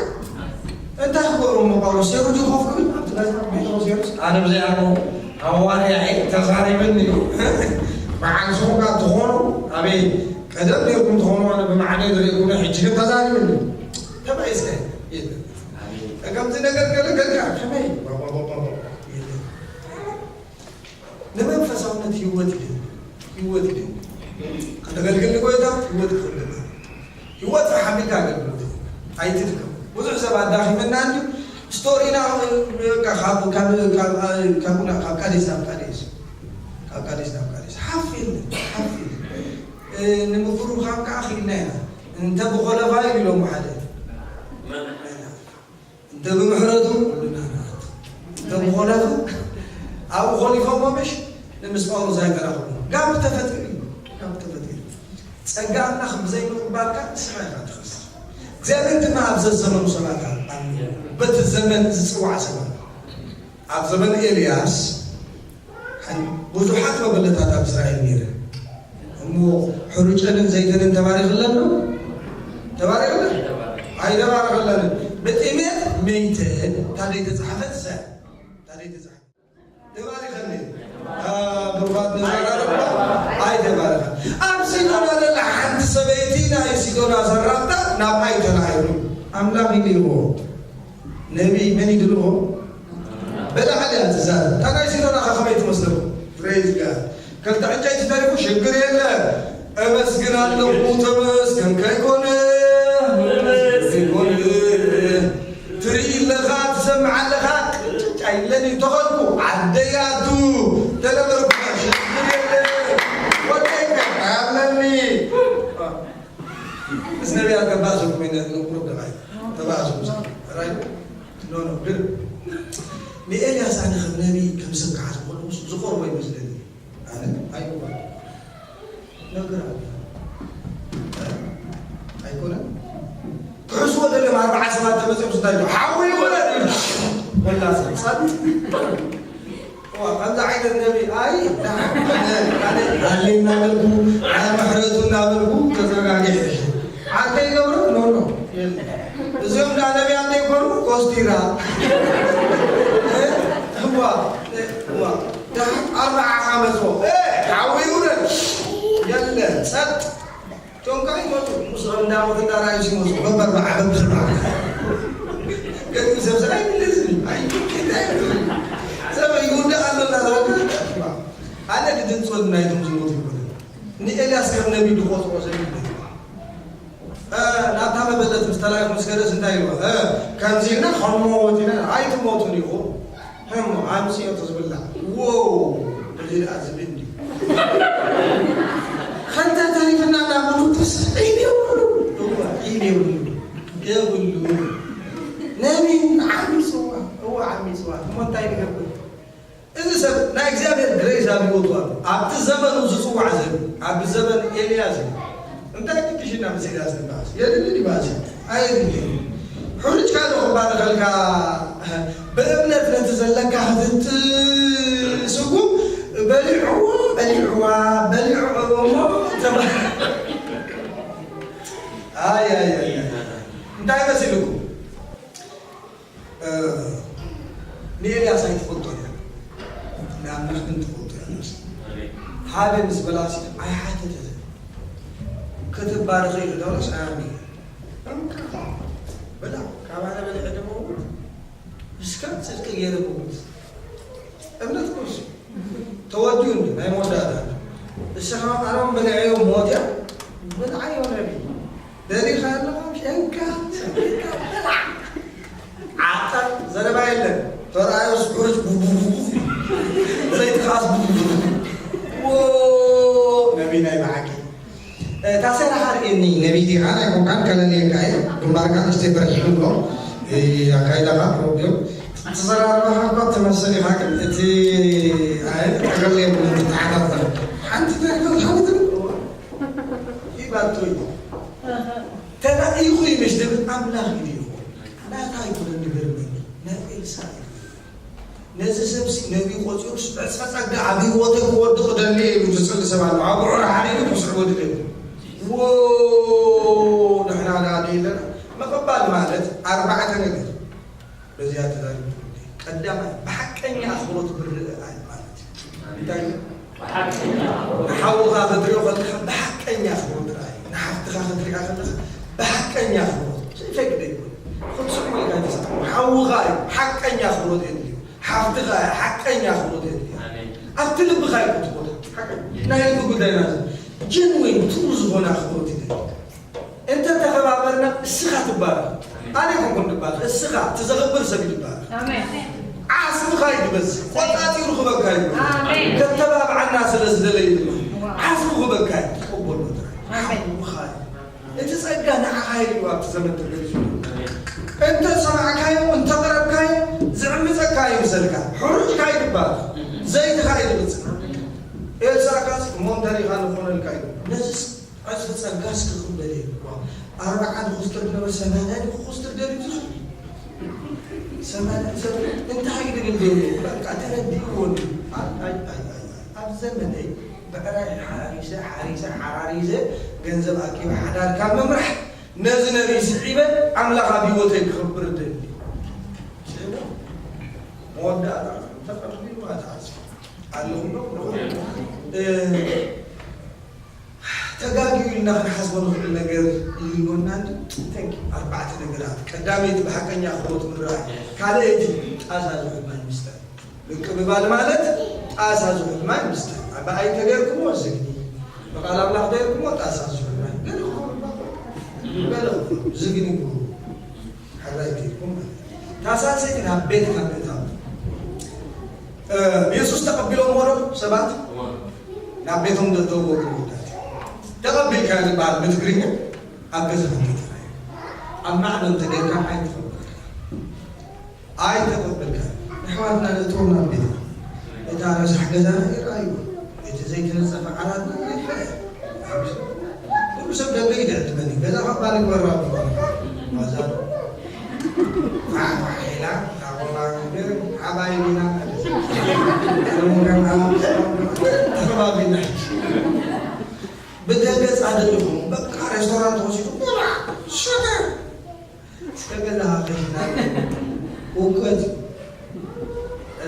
እንታይ ክገብሩ እሞ ጳውሎስ ሴሩጁ ኮፍ ክብል ኣብቲ ናይ ጴጥሮስ ሴሩስ? ኣነ ብዘይ ኣነ ሃዋርያ እየ፣ ተዛሪብኒ እዩ። በዓል ሱቕ ትኾኑ፣ ኣበይ ቀደም ኔርኩም ትኾኑ፣ ኣነ ብማዕዶ ዝርእየኩም ሕጂ ግን ተዛሪብኒ። ከመይ እስከ የለን። ከምዚ ነገር ገለ ገልካ ከመይ የለን። ንመንፈሳውነት ህይወት ይደሊ፣ ህይወት ይደሊ። ከተገልግል ንጎይታ ህይወት ክፈልገና፣ ህይወት ሓቢርካ ኣገልግሎት ኣይትድከም። ብዙሕ ሰብ ኣዳኺመና እንዲ ስቶሪና፣ በቃ፣ ካብ ካብ ካብ ካቡና ካብ ቃዴስ ናብ ቃዴስ፣ ካብ ቃዴስ ናብ ቃዴስ ሓፍ የለን፣ ሓፍ የለን። እ፣ ንምፍሩኻም ከዓ ክኢልና ኢና። እንተ ብኾለፋ ኢሎም ሓደ እንተ ብምሕረቱ ኩልና ንኣቱ። እንተ ብኾለፉ ኣብኡ ኾሊፎሞ ምሽ ንምስ ጳውሎስ ኣይተራኸቡ። ጋብ ተፈጢሩ እዩ። ጋብ ተፈጢሩ። ጸጋ ኣምላኽ ብዘይምቕባልካ ንስኻ ኢኻ ትኸስር። እግዚኣብሔር ድማ ኣብ ዘዘመኑ ሰባት ኣሚኑ። በቲ ዘመን ዝጽዋዕ ሰባት። ኣብ ዘመን ኤልያስ ብዙሓት መበለታት ኣብ እስራኤል ነይረ። እሞ ሕሩጨንን ዘይተንን ተባሪኽለን ዶ? ተባሪኽለን? ኣይተባረኸለንን። ብጥሜት መይተን። ታደይ ተጻሕፈት ሰ-፣ ታደይ ተጻሕፈት? ተባሪኸን። አ፣ ብሩኻት ንዘራረባ ኣይተባረኸን። ኣብ ሲዶና ዘላ ሓንቲ ሰበይቲ ናይ ሲዶና ሰራሕታ ናብ ኣይ ተላዒሉ። ኣምላኽ ኢልዎ። ነቢይ መን ይድልዎ? ብላዕሊ እያ ትዛረብ። እታ ናይ ሲዶና ኸ ከመይ ትመስለኩም? ፕሬዝ ጋድ። ክልተ ዕንጨይቲ ተሪፉ ሽግር የለ። እመስግን ኣለኹ፣ ተመስገን ከይኮነ፣ ከይኮነ። ትርኢ ኣለኻ፣ ትሰምዕ ኣለኻ፣ ቅጭጭ ኣይብለኒ፣ ተኸልኩ፣ ዓደያቱ፣ ተነበርኩ፣ ሽግር የለ። ወደይ ከ፣ ኣለኒ። ምስ ነቢያት ተባእሰኩም ኢለ ንቁሩብ ደቓይቕ ተባእሱ ምስ ራይ ኖ ኖ ግን ንኤልያስ ኣነ ከም ነቢ ከም ሰብ ክሓስቦ ከለኹ ዝቆርቦ ይመስለኒ። ኣነ ኣይኮን ነገር ኣለ ኣይኮነን ክሕስቦ ደለም ኣርባዓ ሰባት ተመፅኦም ስታይ ሓዊ ይወለድ ወላ ሰብ ሳት እዋ፣ ከምዚ ዓይነት ነቢ፣ ኣይ፣ ኣለ እናበልኩ፣ ኣለ ምሕረቱ እናበልኩ፣ ተዘጋጊዐ። ዓርከይ ገብረ፣ ኖ፣ ኖ፣ የለ። እዚኦም ዳ ነቢያት ዘይኮኑ፣ ኮስቲራ። እዋ፣ እዋ፣ ደሓን ኣርባዓ ዓመት፣ እ፣ ሓዊ ይውረድ። የለ፣ ጸጥ። እቶም ካልእ ይመጹ፣ ምስኦም እንዳሞቱ እንዳረኣዩ ሲሞቱ፣ በበርባዓ፣ በበርባዓ። ገዲም ሰብ ሰብ ኣይምለስን እዩ። ኣይ፣ እንታይ እዩ? ሰብ ይውዳእ ኣሎ እንዳተባለ፣ ኣነ ድድንጾ ናይቶም ዝሞቱ ይኮነ። ንኤልያስ ከም ነቢይ ዝቆጽሮ ሰብ ይብለ። እ፣ ናብታ መበለት ምስ ተላእኹ ምስ ከደስ እንታይ ኢልዋ? እ፣ ከምዚ ኢልና ከም ሞት ኢና፣ ኣይትሞቱን ኢኹም። እሞ ኣምስዮ ዝብላዕ። ዎው! እዚ ደኣ ዝብል ድዩ? ኸልተ ተሪፍና እናበሉ ዒል የብሉ። እወ፣ ዒል የብሉ። የብሉ። ነቢይ ዓሚፅዋ። እወ፣ ዓሚፅዋ። እሞ እንታይ ንገብር? እዚ ሰብ ናይ እግዚኣብሔር ግሬስ ኣብ ህይወቱ ኣሎ። ኣብቲ ዘመኑ ዝፅዋዕ ሰብ፣ ኣብ ዘመን ኤልያስ እዩ። እንታይ ትሽና ምስ ኤልያስ ንባእስ? የድሊ ድባእስ? ኣየድልን። ሕሩጭካ ዶ ክባረኸልካ? ብእምነት ነቲ ዘለካ ክትትስጉ በሊዕዎ፣ በሊዕዋ፣ በሊዕዎ እሞ ተባ-፣ ኣይ፣ ኣይ፣ ኣይ፣ ኣይ። እንታይ መሲልኩም? እ፣ ንኤልያስ ኣይትፈልጦን እያ። ንኣምላኽ ግን ትፈልጦ እያ። ሃበ ምስ በላሲ ኣይሓተተትን። ክትባረኸ ኢሉ ዳውላስ ኣያሚ። እንካ፣ ብላ፣ ካብ ኣነ በሊዐ ደመውት፣ እስከ ጽድቂ ገይረ ምውት። እምነት ኩርሲ። ተወዲኡ እንዲ፣ ናይ መወዳእታ። እስኻ ኣሮን በሊዐዮ ሞት እያ። ብልዓዮ ነቢ። ደሊኻ ኣለኻ፣ ሸንካ፣ ሰንካ፣ ብላዕ። ዓጠር፣ ዘረባ የለን። ተረኣዮ ስሑርች፣ ቡ፣ ቡ፣ ቡ፣ ቡ። ዘይትኻስ፣ ቡ፣ ቡ፣ ቡ። ዎ፣ ነቢ ናይ ብሓቂ። እ፣ ታሰራኻ ርእየኒ፣ ነቢ ዲኻ፣ ናይ ኮንካን ከለልየካ እየ። ግንባርካ ንእሽተይ በርሒሉ ኣሎ። እ፣ ኣካይዳኻ፣ ሮቢዮ። ትዘራርባኻ እኳ ትመስል ኢኻ፣ ግን እቲ፣ ኣይ፣ ተገለ የብሉን፣ ተሓታተል። ሓንቲ ታሪኽ ዝሓወት ሂባቶ እዩ። ተራኢኹ እዩ፣ ምሽ ዝብል ኣምላኽ እዩ ድዩ? ናታ ኣይኮነን፣ ንገርመኒ፣ ናይ ኤልሳ እዩ። ነዚ ሰብሲ ነቢ ቆጺሩስ፣ ዕጸ ጸጋ ኣብ ህይወተይ ክወዲ ክደሊ እየ ኢሉ ዝጽሊ ሰብ ኣሎ። ኣብዑር ሓዲጉ ብዙሕ ወዲ ደሊ። ዎ፣ ንሕና ደኣ ደይለና። ምቕባል ማለት ኣርባዕተ ነገር። በዚኣ ተዛሪቡ። ቀዳማይ፣ ብሓቀኛ ኣኽብሮት ምርኣይ ማለት እዩ። እንታይ እዩ? ብሓቀኛ ኣኽብሮት። ንሓውኻ ክትሪኦ ከለኻ ብሓቀኛ ኣኽብሮት ርኣይ። ንሓፍትኻ ክትሪኣ ከለኻ ብሓቀኛ ኣኽብሮት። ዘይፈቅደ ይኹን። ሓውኻ እዩ ሓቀኛ ኣኽብሮት የድልዮ። ሓፍትኻ እያ ሓቀኛ ኣኽብሮት የድልዮ። ኣብቲ ልብኻ እዩ ክትቦታ ሓቀኛ ናይ ልቢ ጉዳይ ናዘ ጀንዊን ትሩ ዝኾነ ኣኽብሮት ይደልዮ። እንተ ተኸባበርና እስኻ ትባረኽ። ኣነ ኣይኮንኩን ድባረኽ፣ እስኻ እቲ ዘኽብር ሰብ እዩ ድባረኽ። ዓስብኻ እዩ ድበዝሕ፣ ቆጻጺሩ ክበካ እዩ። ከተባብዓና ስለ ዝደለዩ ድማ ዓስቡ ክበካ እዩ። ትቕበሎ ጥራይ ሓውኻ እዩ። እቲ ጸጋ ንዓኻ ኢሉ ኣብቲ ዘመን ተገሊጹ። እንተ ሰማዕካዮ፣ እንተ ቀረብካዮ፣ ዝዕምጸካ ይምሰልካ። ሕሩጭካ እዩ ድባረኽ፣ ዘይትኻ እዩ ድብጽሕ። ኤልሳዕካስ እሞ እንተሪኻ ንኾነልካ እዩ። ነዚስ ዕጽፊ ጸጋስ ክቕበል እየ። ዋው! ኣርብዓ ንኽስጥር ዝነበረ ሰማንያ ድዩ ክኽስጥር ደልዩ ዝኽእል? ሰማንያ ሰብ እንታይ እዩ ዝብል ዘሎ? በቃ ተረዲእዎ እንዲ። ኣይ፣ ኣይ፣ ኣይ፣ ኣይ፣ ኣይ። ኣብ ዘመነይ ብዕራይ ሓራሪሰ፣ ሓሪሰ፣ ሓራሪሰ፣ ገንዘብ ኣኪበ ሓዳር ካብ ምምራሕ ነዚ ነቢይ ስዒበ ኣምላኽ ኣብ ህይወተይ ክኽብር እደሊ። ስዒበ መወዳእታ ተቐቢሉ ኣትሓዝ ኣለኹም ዶ? እ፣ ተጋግዩ ኢልና ክንሓስቦ ንኽእል ነገር ይህልወና እንዲ? Thank you። ኣርባዕተ ነገራት። ቀዳመይቲ ብሓቀኛ ኣኽብሮት ምርኣይ። ካልኣይቲ ጣሳ ዝሑል ማይ ምስታይ። ምቅብባል ማለት ጣሳ ዝሑል ማይ ምስታይ። ብኣይ ተገይርኩሞ ዝግኒ፣ ብቃል ኣምላኽ ተገይርኩሞ ጣሳ ዝሑል ማይ። ገለ ክኸውን እባ፣ ገለ ክኸውን ዝግኒ ክኸውን። ሕራይ ገይርኩም ማለት እዩ። እታ ሳልሰይቲ ናብ ቤትካ ምእታው። እ፣ የሱስ ተቐቢሎምዎ ዶ ሰባት? ናብ ቤቶም ዘእተውዎ ክህልታት። ተቐቢልካዮ ዝበሃል ብትግርኛ ኣብ ገዛኻ እንተተራእዩ። ኣብ ማዕዶ እንተገይርካ ኣይተቐበልካ። ኣይተቐበልካ። ኣሕዋትና ነእትዎም ናብ ቤትና። እታ ረሳሕ ገዛና ይርኣይዎ። እቲ ዘይተነጸፈ ዓራትና ይርኣየ። ኩሉ ሰብ ደገ ይድዕድመኒ። ገዛ ካብ ባል ይግበራ ብኾነ። ዋዛ ዶ? ፋሕፋሕ ኢላ፣ ታቦላ ነገር፣ ዓባይ ሚና። ተኸባቢና። ብደገ ጻድቕ ኢኹም። በቃ ሬስቶራንት ወሲዱ፣ ብላ፣ ሸተ። እስከ ገዛኻ ከሽና። እውቀት። እ፣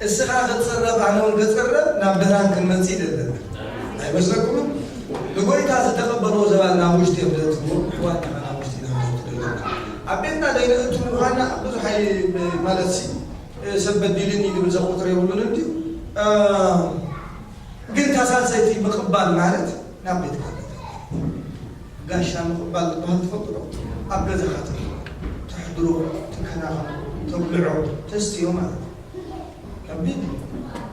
እስኻ ክትጽረብ፣ ኣነ እውን ክጽረብ፣ ናብ ብርሃን ክንመጽእ ይደለና። ኣይመስለኩምን? ንጎይታ ዝተቐበልዎ ሰባት ናብ ውሽጢ እዮም ዘእትውዎ፣ ኣሕዋትና ናብ ውሽጢ ኢና ክንወስድ ዘለና። ኣብ ቤትና ዘይነእቱ ምዃንና ብዙሕ ኣይ-፣ ማለት ሲ፣ እ፣ ሰብ በዲልኒ ዝብል ዘቑጽር የብሉን እንድዩ። እ፣ ግን እታ ሳልሰይቲ ምቕባል ማለት ናብ ቤትካ ገዛ። ጋሻ ምቕባል ዝበሃል ትፈልጡ ዶ? ኣብ ገዛኻ ተሕድሮ፣ ትከናኸኖ፣ ተብልዖ፣ ተስትዮ ማለት እዩ። ከቢድ እዩ።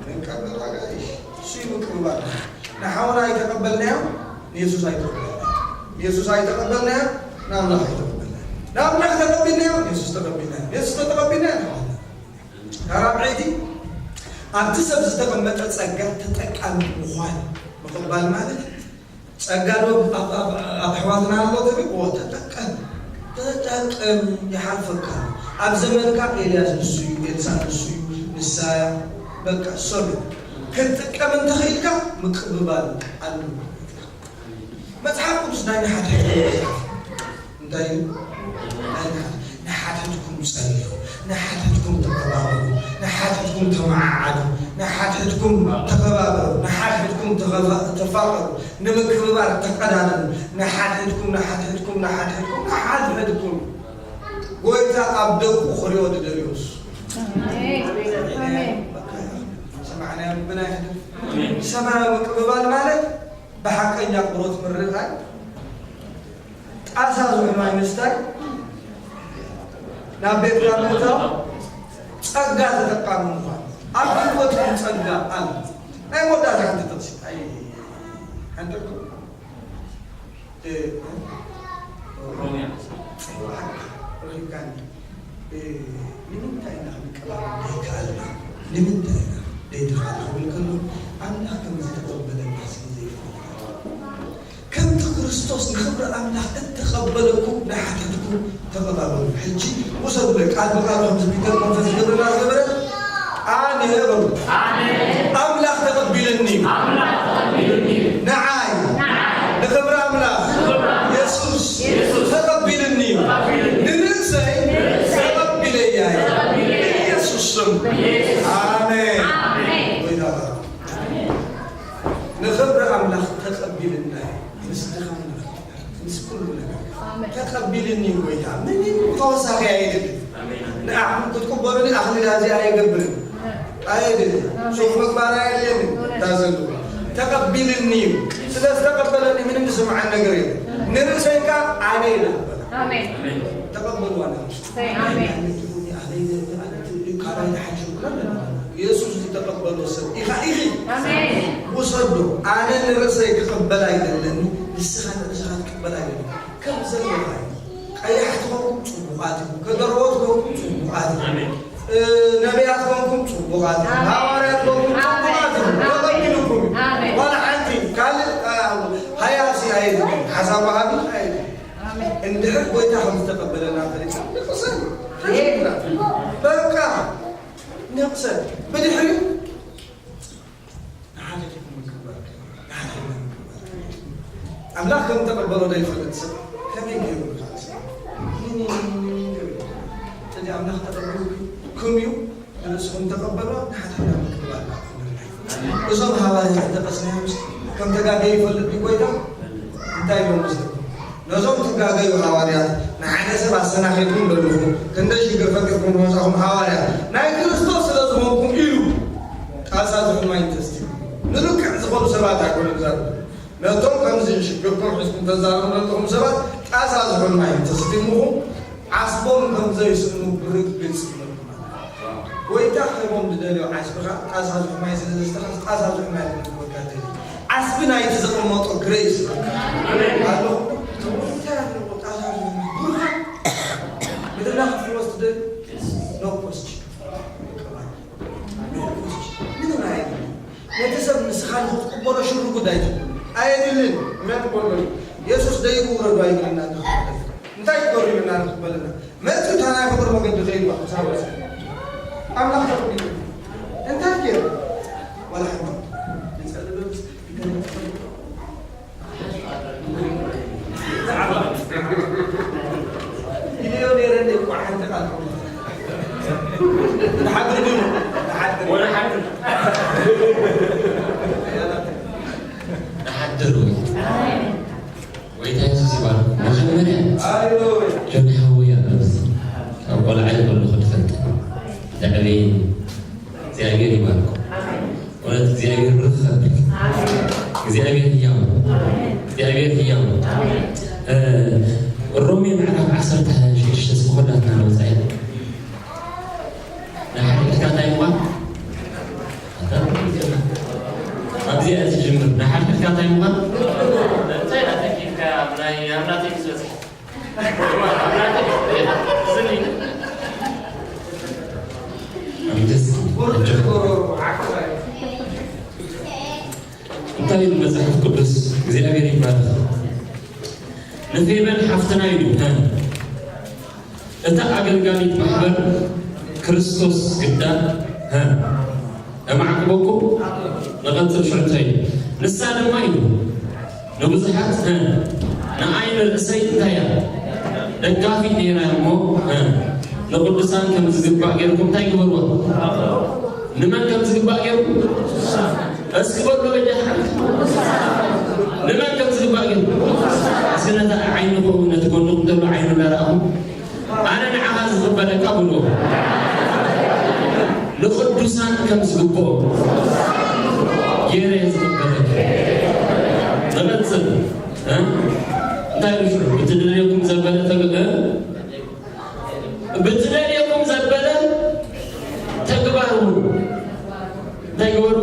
ንቀበል ኣጋይሽ፣ እሱ እዩ ምቅብባል። ንሓውና ኣይተቐበልናዮ፣ ንየሱስ ኣይተቐበልናዮ። ንየሱስ ኣይተቐበልናዮ፣ ንኣምላኽ ኣይተቐበልናዮ። ንኣምላኽ ተቐቢልናዮ፣ ንየሱስ ተቐቢልናዮ። ንየሱስ ተተቐቢልናዮ፣ ንሓውና። ራብዐይቲ፣ ኣብቲ ሰብ ዝተቐመጠ ጸጋ ተጠቃሚ ምዃን ምቕባል ማለት፣ ጸጋ ዶ ኣብ፣ ኣብ፣ ኣብ ኣሕዋትና ኣሎ ትብል? እዎ፣ ተጠቀም፣ ተጠቀም፣ ይሓልፈካ። ኣብ ዘመንካ ኤልያስ ንሱ እዩ፣ ኤልሳዕ ንሱ እዩ፣ ንሳ እያ። በቃ፣ ሶሪ። ክትጥቀም እንተኽኢልካ ምቅብባል ኣለዎ። መጽሓፍ ቅዱስ ናይ ንሓድሕድኩም መጽሓፍ እንታይ እዩ? ናይ ንሓድ-፣ ንሓድሕድኩም ጸልዩ፣ ንሓድሕድኩም ተቐባበሉ፣ ንሓድሕድኩም ተመዓዓዱ፣ ንሓድሕድኩም ተኸባበሩ፣ ንሓድሕድኩም ተኸፋ-፣ ተፋቐሩ፣ ንምክብባር ተቐዳደሙ፣ ንሓድሕድኩም፣ ንሓድሕድኩም፣ ንሓድሕድኩም፣ ንሓድሕድኩም። ጎይታ ኣብ ደቁ ክሪኦ ዝደልዮ እሱ። ኣሜን። ኣሜን። ሰማዕናዮ ብናይ ሕድር። ኣሜን። ሰማያዊ ምቅብባል ማለት ብሓቀኛ ኣኽብሮት ምርቓይ፣ ጣሳ ዝሑል ማይ ምስታይ፣ ናብ ቤትካ ምእታው፣ ጸጋ ተጠቃሚ ምዃን። ኣብ ህይወትኩም ጸጋ ኣሎ። ናይ መወዳእታ ሓንቲ ጥቕሲ፣ ኣይ፣ ሓንቲ ጥቕሲ፣ እ፣ ሮምያ። ረኺብካኒ። እ፣ ንምንታይ ኢና ክንቀባበል ዘይከኣልና? ንምንታይ ኢና ዘይተኻእለ ክብል ከሎ፣ ኣምላኽ ከም ዝተቐበለና ስለ ዘይፈልጥ። ከምቲ ክርስቶስ ንኽብሪ ኣምላኽ እተቐበለኩም ንሓተትኩም ተቐባበሉ። ሕጂ ውሰዱ፣ ቃል ብቃል ከምዚ ፒተር ኮንፈረንስ ዝገብረና ዝነበረ፣ ኣነ በሉ። ኣምላኽ ተቐቢልኒ። ንዓይ። ንኽብሪ ኣምላኽ። የሱስ። ተቐቢልኒ። ንርእሰይ ተቐቢለያ። ኢየሱስ ስም። ኣሜን። ኣሜን። ጎይታ ባርክ። ንኽብሪ ኣምላኽ ተቐቢልና እዩ። ምስ ድኻምና፣ ምስ ኩሉ ነገር። ኣሜን። ተቐቢልኒ ጎይታ። ምንም እኳ ተወሳኺ ኣየድልን። ንኣኹም ክትቅበሉኒ ኣኽሊል ኣዚኣ ኣይገብርን። ኣየድልን። ሱፍ ምግባር ኣየድልየንን። እታ ዘለዋ ተቐቢልኒ እዩ። ስለ ዝተቐበለኒ ምንም ዝስምዓን ነገር የለን። ንርእሰይ ከኣ ኣነ እየ ዝቕበላ። ኣሜን። ተቐበልዋ ንርእሰይ። ኣሜን። ኣነ ትብሉኒ ኣነ እየ ዘ-፣ ኣነ ትብሉኒ ካልኣይ ተሓሽምኩና ኣለና። የሱስ ዝተቐበሎ ሰብ ኢኻ ኢኺ። ኣሜን። ውሰዶ። ኣነ ንርእሰይ ክቕበል ኣይደለኒ፣ ንስኻ ንርእስኻ ክትቅበል ኣይደለኒ። ከም ዘለኻ እዩ። ቀያሕቲ ኮንኩም ጽቡቓት ኢኹም። ከደረዎት ኮንኩም ጽቡቓት ኢኹም። ኣሜን። እ፣ ነቢያት ኮንኩም ጽቡቓት ኢኹም። ኣሜን። ሃዋርያት ኮንኩም ጽቡቓት ኢኹም። ኣሜን። ተቐቢልኩም እዩ። ኣሜን። ዋላ ሓንቲ ካልእ፣ እ፣ ሃያሲ ኣየድልን። ሓሳብ ወሃቢ ኣየድልን። ኣሜን። እንድሕር ጎይታ ከም ዝተቐበለና ፈሊጥና ንቕሰን። በቃ ንቕሰን። ብድሕሪኡ ንሓደ ዲኹም ምክባር? ንሓደ ዲኹም ምክባር? ኣምላኽ ከም ተቐበሎ ዘይፈልጥ ሰብ ከመይ ገይሩ ንኻልእ ሰብ? ሕጂ ኣምላኽ ተቐቢሉኩም እዩ፣ ንርእስኹም ተቐበሎ፣ ንሓደ ዲኹም ምክባር? እዞም ሃዋርያት ዝጠቐስናዮምስ ከም ተጋገዩ ይፈልጥ ድዩ ጎይታ? እንታይ ኢሎም መስለኩም? ነዞም ትጋገዩ ሃዋርያት፣ ንሓደ ሰብ ኣሰናኺልኩም ዘለኹም፣ ክንደይ ሽግር ፈጢርኩም ዝመጻኹም ሃዋርያት፣ ናይ ክርስቶስ ስለ ዝኾንኩም ኢሉ ጣሳ ዝሑል ማይ እንተስቲሙ። ንልክዕ ዝኾኑ ሰባት ኣይኮኑን ዝዛረቡ። ነቶም ከምዚ ሽግርኩም ሒዝኩም ተዛረቡ ዘለኹም ሰባት ጣሳ ዝሑል ማይ እንተስቲምኹም፣ ዓስቦም ከም ዘይስእኑ ብርግጽ ይብለኩም። ጎይታ ክህቦም ዝደልዮ ዓስቢ ኸኣ ጣሳ ዝሑል ማይ ስለ ዘስተኻ፣ ጣሳ ዝሑል ማይ ክህበካ ደልዩ። ዓስቢ ናይቲ ዘቐመጦ ግሬስ ኣለኹም። ጎይታ ኣለዎ ጣሳ ዝሑል ማይ። ብሩኻት፣ ምድርና ክትፍወስ ትደልዩ? No question። No question። ምንም ኣይብልን። ነቲ ሰብ ንስኻ ንኽትቅበሎ ሽርጉድ ኣይትብሉ። ኣየድልን። እምነት በሎ። የሱስ ደይቡ ውረዱ ኣይብልና ንኽበለና። እንታይ ይገሩ ይብልና ንኽበለና? መጽኡ እታ ናይ ፍቕሪ መገዲ ከይዱ ክሳብ ወጸ። ኣምላኽ ተቐቢሉ። እንታይ ገይሩ? ዋላ ሓንቲ። ይጸልእ። ኢለዮ ነይረ እንደ እኮ ሓንቲ ቃል ንሓድር ድዩ? ንሓድር። ወላ ሓንቲ። ንሓድር ወይ? ጎይታ የሱስ ይባርክ። መጀመርያ ሃሌሉያ። ጆኒ ሓወይ ኣሎ። ካብ ቆልዓ ከለኹ ዝፈልጥ። ዘዕበየኒ። እግዚኣብሔር ይባርክ። እውነት እግዚኣብሔር ብሩኽ ይኸብል። እግዚኣብሔር ህያው ነው። እግዚኣብሔር ህያው ነው። እ፣ ሮሜ ምዕራፍ ዓሰርተ ሽዱሽተ እስኪ ኩላትና ነውፅኣ። ናይ ሓድሕድካ እንታይ ምዃን? ኣብዚኣ እያ ትጅምር። ናይ ሓድሕድካ እንታይ ምዃን? እንታይ ኢላ ተኪልካ? ኣብ ናይ፣ ኣብ ናተይ ምስ በጽሐ። እንታይ ይብል መጽሓፍ ቅዱስ? እግዚኣብሔር ይባረኽ። ንፌበን ሓፍትና ኢሉ፣ እ፣ እታ ኣገልጋሊት ማሕበር ክርስቶስ ግዳ፣ እ፣ እማዕቅበኩም። ንቐጽል ሽዑ እንታይ ኢሉ? ንሳ ድማ ኢሉ ንብዙሓት፣ እ፣ ንኣይ ንርእሰይ እንታይ እያ? ደጋፊት ነይራ እሞ፣ እ፣ ንቅዱሳን ከም ዝግባእ ገይርኩም እንታይ ግበርዋ? ንመን ከም ዝግባእ ገይሩ? እስኪ በሉ በጃ። ንመን ከም ዝግባእ ገይሩ? እስኪ ነታ ዓይንኹም፣ ነቲ ጎንኹም ዘሎ ዓይኑ እናረኣኹም፣ ኣነ ንዓኻ ዝቕበለካ በልዎ። ንቅዱሳን ከም ዝግብኦ ገይረ እየ ዝቕበለካ። ንቐጽል፣ እ? እንታይ ኢሉ ሽዑ? ብትደልየኩም ዘበለ ተግ-፣ እ? ብትደልየኩም ዘበለ ተግባር እውን እንታይ ግበሩ?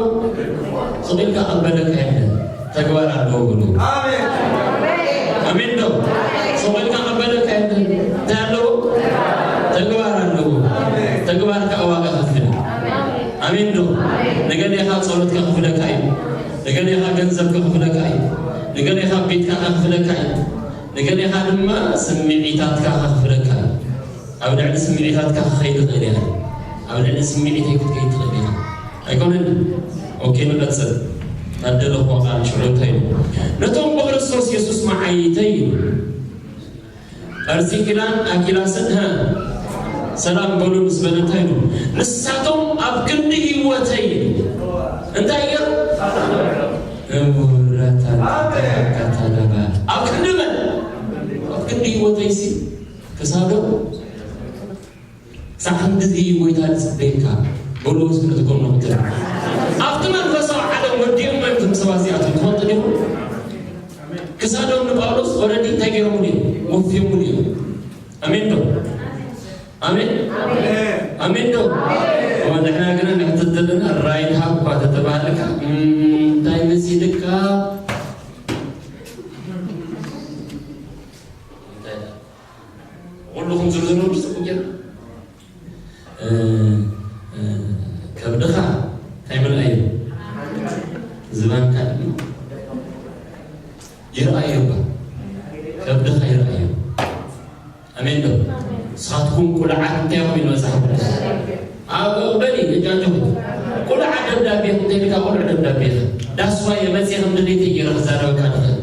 ስቕ ኢልካ ቀበለካ የለን። ተግባር ኣለዎ ብሉ። ኣሜን። ኣሜን ዶ? ስቕ ኢልካ ቀበለካ የለን። እንታይ ኣለዎ? ተግባር ኣለዎ። ተግባር ከዓ ዋጋ ከፍል። ኣሜን ዶ? ንገሌኻ ጸሎት ከኽፍለካ እዩ። ንገሌኻ ገንዘብ ከኽፍለካ እዩ። ንገሌኻ ቤትካ ከኽፍለካ እዩ። ንገሌኻ ድማ ስምዒታትካ ከኽፍለካ እዩ። ኣብ ልዕሊ ስምዒታትካ ክኸይድ ይኽእል እያ። ኣብ ልዕሊ ስምዒተይ ክትከይድ ትኽእል ኢኻ። ኣይኮነን? ኦኬ፣ ንቐጽል። ታደለ እኮ ቃል ሽዑ እንታይ ኢሉ? ነቶም ብክርስቶስ የሱስ መዓይተይ ኢሉ። ፐርሲኪላን ኣኪላስን፣ ሀ፣ ሰላም በሉ ምስ በለ እንታይ ኢሉ? ንሳቶም ኣብ ክንዲ ህይወተይ እንታይ ገይሩ? እውረታ፣ ታታታታታ። ኣብ ክንዲ መን? ኣብ ክንዲ ህይወተይ ሲ ክሳዶም ሳዕ ክንድዚ እዩ ጎይታ ዝጽበየካ። በልዎ እስኪ ነቲ ጎኑ ክትብል። ኣብቲ መንፈሳዊ ዓለም ወዲኦም እዮም እቶም ሰባት እዚኣቶም፣ ትፈልጡ ዲኹም? ክሳዶም ንጳውሎስ ኦረዲ እንታይ ገይሮምሉ እዮም? ወፍዮምሉ እዮም። ኣሜን ዶ? ኣሜን? ኣሜን ዶ? እሞ ንሕና ግና ንሕተት ዘለና ራይድ ሃብ እኳ ተተባሃለካ፣ እም፣ እንታይ መሲልካ? እንታይ? ኩሉ ክንዝርዝሮ ብጽቡቅ ጌርና፣ እ፣ እ፣ ከብድኻ እንታይ ምርኣዩ? ዝባንካ ድማ ይርኣዮ እባ። ከብድኻ ይርኣዮ። ኣሜን ዶ? ንስኻትኩም ቁልዓት እንታይ ኢኹም ኢሉ መጽሓፍ ቅዱስ? ኣብ በሊ እጃጆኹም። ቁልዓት ደብዳቤኹም እንተኢልካ ቁልዕ ደብዳቤኻ። ዳስዋ የመጽእ ከም ድሌተይ ገይረ ክዛረበካ ድኽእል።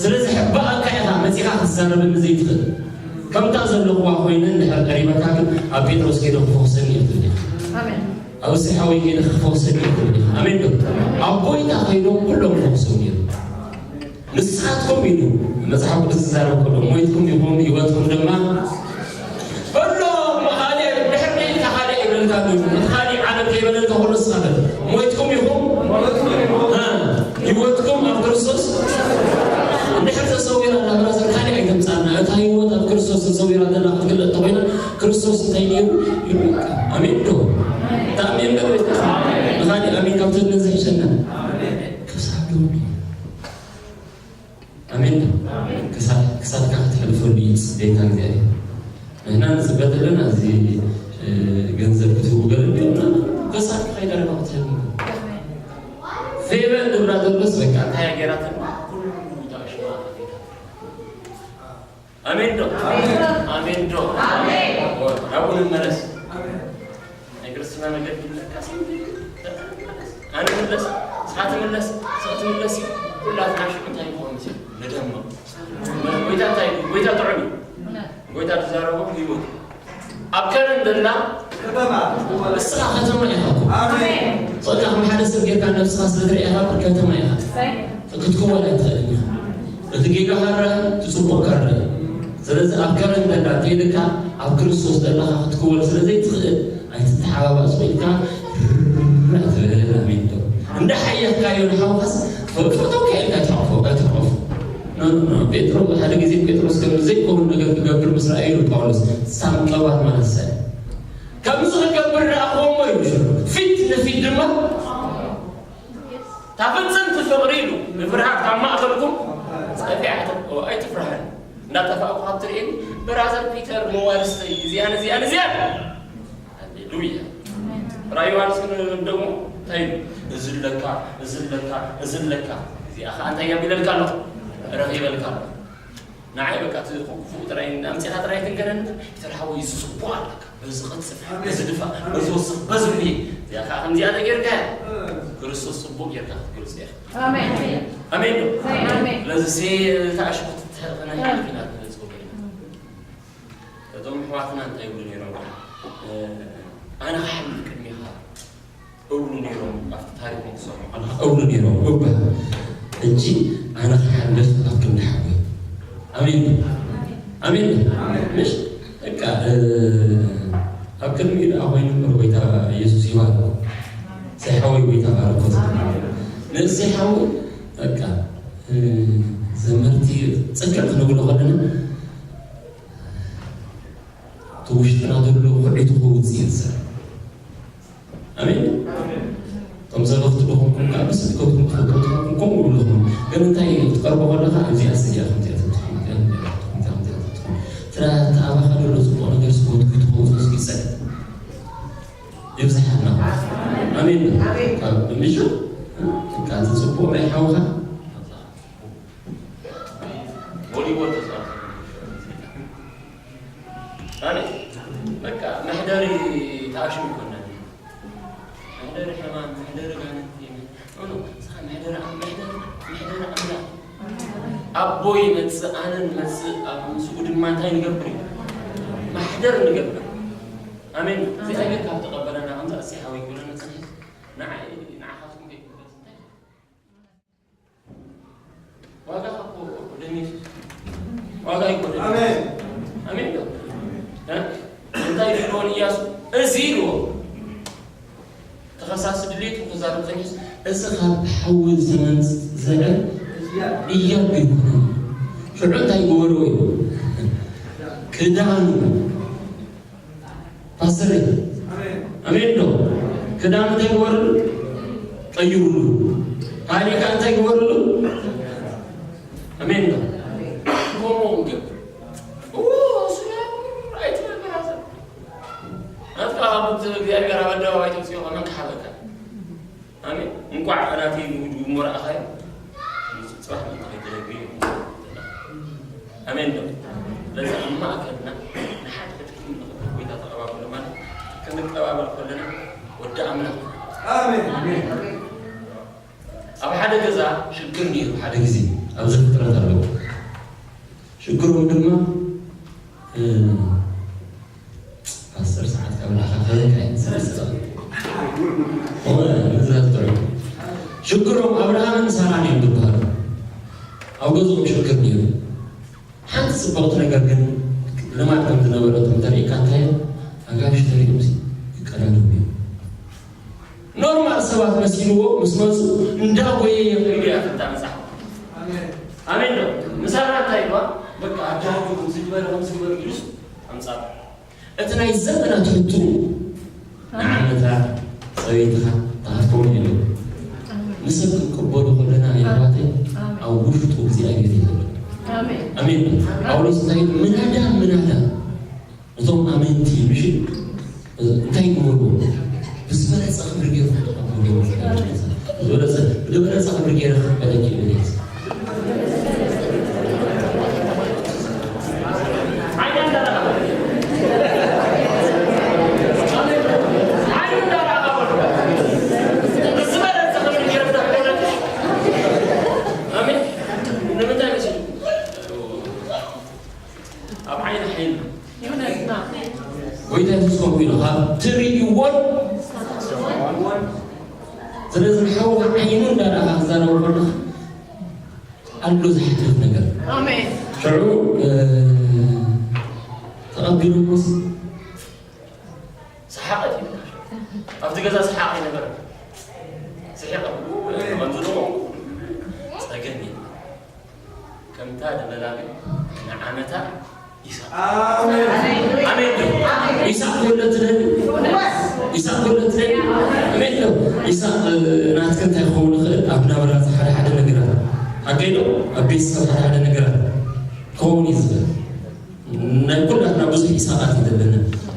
ስለዚ ሕባእካ ኢኻ መጺኻ ክትዛረበኒ ዘይትኽእል። ከምታ ዘለኹዋ ኮይነ እንድሕር ቀሪበካ ግን ኣብ ጴጥሮስ ከይደ ክፈውሰኒ እየ ትብል ኢኻ። ኣሜን። ኣብ እሰይ ሓወይ ከይደ ክፈውሰኒ እየ ትብል ኢኻ። ኣሜን ዶ? ኣብ ጎይታ ከይዶም ኩሎም ፈውሶም ነይሩ። ንስኻትኩም ኢሉ መጽሓፍ ቅዱስ ዝዛረብ ከሎ ሞይትኩም ኢኹም ህይወትኩም ድማ በሎ። ካልእ ድሕር ኢልካ ካልእ ይብለልካ ኣሎ። እቲ ካልእ ዓለም ከይበለልካ ኩሉ ንስኻ በል። ሞይትኩም ኢኹም፣ እ፣ ህይወትኩም ኣብ ክርስቶስ እንድሕር ተሰዊራ ኣላ ብራዘር፣ ካልእ ኣይተምጻና። እታ ህይወት ኣብ ክርስቶስ ተሰዊራ ዘላ ክትግለጥ ተኾይና ክርስቶስ እንታይ ነይሩ? ይብለካ። ኣሜን ዶ? እታ ኣሜን በል። ንኻልእ ኣሜን ካብ ትብል ዝሕሸና። ክሳብ ዶ? ኣሜን ዶ? ክሳድ-፣ ክሳድካ ክትሕልፈሉ እዩ ዝጽበየካ እግዚኣብሔር። ንሕና ንጽበ ዘለና እዚ፣ እ፣ ገንዘብ ክትህቡ ገለ እንዲሆና ክሳድካ ከይደረባ ክትሕልፍ። ፌቨን ዝብላ ዘሎስ በቃ እንታይ ገይራትና ኩሉ ተኣሽማ ከፊታ። ኣሜን ዶ? ኣሜን ዶ? ኣሜን። ናብኡ ንመለስ። ናይ ክርስትና መገዲ ለካ ኣነ ምለስ፣ ንስኻ ትምለስ፣ ንስኻ ትምለስ፣ ኩላትና ሽዑ እንታይ ንኸውን? ንደምቕ። ጎይታ እንታይ? ጎይታ ጥዑም እዩ። ጎይታ ዝዛረቦ ህይወት እዩ። ኣብ ከረን ዘላ ከተማ። ንስኻ ከተማ ኢኻ እኮ። ኣሜን። ጸጋ ከም ሓደ ሰብ ጌርካ ነብስኻ ስለ ትርእያ ኢኻ፣ ከተማ ኢኻ። ክትክወል ኣይትኽእልን ኢኻ። እቲ ጌጋኻ ርኣ፣ እቲ ጽቡቕካ ርኣ። ስለዚ ኣብ ከረን ዘላ ተይልካ ኣብ ክርስቶስ ዘለኻ ክትክወል ስለ ዘይትኽእል ኣይትተሓባባስ ኢልካ ርዕ ትብል። ኣሜን ዶ? እንዳ ሓየኽካዮ ንሓውካስ ፈጥፈጦ ከይልካ ትሓቆፎ፣ ኣይትሓቆፎ። ኖ፣ ኖ፣ ኖ። ጴጥሮስ፣ ሓደ ግዜ ጴጥሮስ ከም ዘይከውን ነገር ክገብር ምስ ረኣየ ኢሉ ጳውሎስ ሳም ጠባት ማለት ሰብ። ከምዚ ክገብር ረኣኽዎ እሞ ኢሉ ሽዑ ፊት ንፊት ድማ እታ ፍጽምቲ ፍቕሪ ኢሉ፣ ንፍርሃት ካብ ማእከልኩም ጸፊዓ ትብቆ፣ ኣይትፍርሃኒ። እንዳጠፋእኩ ካብ ትርእየኒ፣ ብራዘር ፒተር መዋርስተይ፣ እዚኣን፣ እዚኣን፣ እዚኣን። ሃሌሉያ። ራእይ ዮሃንስ ግን ደግሞ እንታይ ኢሉ? እዚ ኣለካ፣ እዚ ኣለካ፣ እዚ ኣለካ። እዚኣ ኸኣ እንታይ እያ ቢለልካ ኣሎ? ረኺበልካ ኣሎ። ንዓይ በቃ እቲ ክፉእ ጥራይ ኣምጺኻ ጥራይ ትንገረኒ። ፒተር ሓወይ፣ እዚ ጽቡቕ ኣለካ። በዚ ቀጽል፣ በዚ ድፋእ፣ በዚ ወስኽ፣ በዚ ብሊ። እዚኣ ከዓ ከምዚኣ ተጌርካ፣ ክርስቶስ ጽቡቕ ጌርካ ክትገልጾ ኢኻ። ኣሜን። ኣሜን ዶ? ኣሜን። ስለዚ ሴ-፣ ተኣሽኩ ትትሕቕና ይሓልፍ ኢና ክንገልጾ ከይና። እቶም ኣሕዋትና እንታይ ይብሉ ነይሮም? እ፣ ኣነ ክሓልፍ ቅድሚኻ እብሉ ነይሮም። ኣብቲ ታሪኾም ክሰምዑ ከለኻ እብሉ ነይሮም። እባ ሕጂ ኣነ ክሓልፍ ኣብ ክንዲ ሓወይ። ኣሜን። ኣሜን። ምሽ በቃ፣ እ፣ ኣብ ቅድሚኡ ደኣ ኮይኑ እምበር ጎይታ ኢየሱስ ይባርኮ። ሳይ ሓወይ ጎይታ ባርኮት። ንእሰይ ሓወይ በቃ፣ እ፣ ዘመርቲ ጽግዕ ክንብሎ ከለና እቲ ውሽጥና ዘሎ ኩዒቱ ክውጽእ እዩ ዝሰርሕ። ኣሜን። እቶም ዘለኽቱ ደኹምኩም ከዓ ብስልከትኩም ትፈልጡ ትኾንኩም ከምኡ ይብልኹም። ግን እንታይ እዩ ክትቀርቦ ከለኻ እዚኣ ስያ ከምዚኣ ትትኾን፣ እዚኣ ከምዚኣ ትትኾን፣ እዚኣ ከምዚኣ ትትኾን። ትራ-፣ ተኣባኻ ዘሎ ጽቡቕ ነገር ስጎት ክትኾን እስኪ ጸል። ይብዝሓልና። ኣሜን። ካብ ምሹ ካብ ጽቡቕ ናይ ሓውኻ ቮሊቦል ተጻወት። ኣነ በቃ መሕደሪ ተኣሽሙ ይኮነን። መሕደሪ ሕማም፣ መሕደሪ ጋንንቲ፣ ኖ፣ ኖ፣ እስኻ መሕደሪ ኣም-፣ መሕደሪ፣ መሕደሪ ኣምላኽ። ኣቦ ይመጽእ፣ ኣነ ንመጽእ፣ ኣብ ምስኡ ድማ እንታይ ንገብር እዩ? ማሕደር ንገብር። ኣሜን። እግዚኣብሔር ካብ ተቐበለና፣ ከምዚ ኣሰይ ሓወይ ክብለና ጸኒሑ፣ ንዓይ፣ ንዓኻትኩም ከይክበስ እንታይ ዋጋ እኮ ደም የሱስ ዋጋ ይኮነ። ኣሜን። ኣሜን ዶ? እ? እንተ እንታይ ኢልዎ ንእያሱ? እዚ ኢልዎ። ተኸሳሲ ድሌቱ ክዛረብ ጸኒሑስ፣ እዚ ካብ ሓዊ ዝተመንዘዐ እያብ ኣይኮነን። ሽዑ እንታይ ግበርዎ እዩ? ክዳኑ። ፓስተር፣ ኣሜን ዶ? ክዳኑ እንታይ ግበርሉ? ቀይሩሉ። ካሊእ ከኣ እንታይ ግበርሉ? ኣሜን ዶ? ከምኡ ክንገብር። ኦ፣ ስለ ኣይትበል ብራዘር። ናትካ ካብ እግዚኣብሔር ኣብ ኣደባባይ ተውፅኦ ከመን ክሓበካ? ኣሜን። እንቋዕ ናተይ ንውድቡ እሞ ረኣኻዮ። ጽባሕ ምእንቲ ከይትደግም። ኣሜን ዶ? ስለዚ ኣብ ማእከልና ንሓድሕድ ክንምኽር፣ ጎይታ ተቐባበሉ ማለት ክንቀባበል ከለና ወዲ ኣምላኽ። ኣሜን። ኣብ ሓደ ገዛ ሽግር ነይሩ ሓደ ግዜ ኣብ ዘፍጥረት ኣለዉ። ሽግሮም ድማ፣ እ፣ ፓስተር ሰዓት ካብ ላኻ ከበቃ እዩ። ሰለስተ ደቂቕ። እወ፣ ንዝረትዑ። ሽግሮም ኣብርሃምን ሳራን እዮም ዝበሃሉ። ኣብ ገዝኦም ሽግር ነይሩ። ሓንቲ ጽብቕቲ ነገር ግን ልማድ ከም ዝነበረቶም ተሪእካ እንታይ እዮም? ኣጋይሽ ተሪኦም ሲ ይቀዳደሙ እዮም። ኖርማል ሰባት መሲልዎ ምስ መጹ እንዳጎየ የኽይዱ እያ ፍታ መጽሓፍ። ኣሜን ዶ? ምሳና እንታይ ኢልዋ? በቃ ኣጃኹ ከምዚ ግበረ፣ ከምዚ ግበረ ኢሉስ ኣምጻሉ። እቲ ናይ ዘመናት ሕቶ ንዓመታ ሰበይትኻ ተሃፍተውን የለን። ንሰብ ክንቅበሉ ከለና የሕዋተይ ኣብ ውሽጡ እግዚኣብሔር እዩ ዘሎ። ኣሜን። ኣሜን። ጳውሎስ እንታይ ኢሉ? ምናዳ ምናዳ እቶም ኣመንቲ ምሽ እንታይ ይግበሩ? ብዝበለጸ ክብሪ ገይሩ ክተቐብሉ ገይሩ። ብዝበለጸ፣ ብዝበለጸ ክብሪ ገይሩ ክበለኪ ይብል። ኣሜን። ንምንታይ መሲሉ? ኣብ ዓይኒ ሓይሊ። ጎይታ የሱስ ከምኡ ኢሉ፣ ካብ ትርእይዎን። ስለዚ ንሓው ዓይኑ እንዳረኣኻ ክዛረቡ ከለኻ ኣሎ ዝሓትት ነገር። ኣሜን። ሽዑ፣ እ፣ ተቐቢሎምስ ሰሓቐት ይብላ። ኣብቲ ገዛ ሰሓቕ ኣይነበረ። ስሒቐ፣ ከምዚ ደሞ ጸገም የለን። ከምታ ድበላ ግን ንዓመታ ይስሐቅ። ኣሜን። ኣሜን ዶ? ይስሐቅ ክወለድ ትደሊ? ይስሐቅ ክወለድ ትደሊ? ኣሜን ዶ? ይስሐቅ፣ እ፣ ናትከ እንታይ ክኸውን ይኽእል? ኣብ ናብራ ሓደ ሓደ ነገራት፣ ሓቀይ ዶ? ኣብ ቤተሰብ ሓደ ሓደ ነገራት ክኸውን እዩ ዝኽእል። ናይ ኩላትና ብዙሕ ይስሐቃት እዩ ዘለና።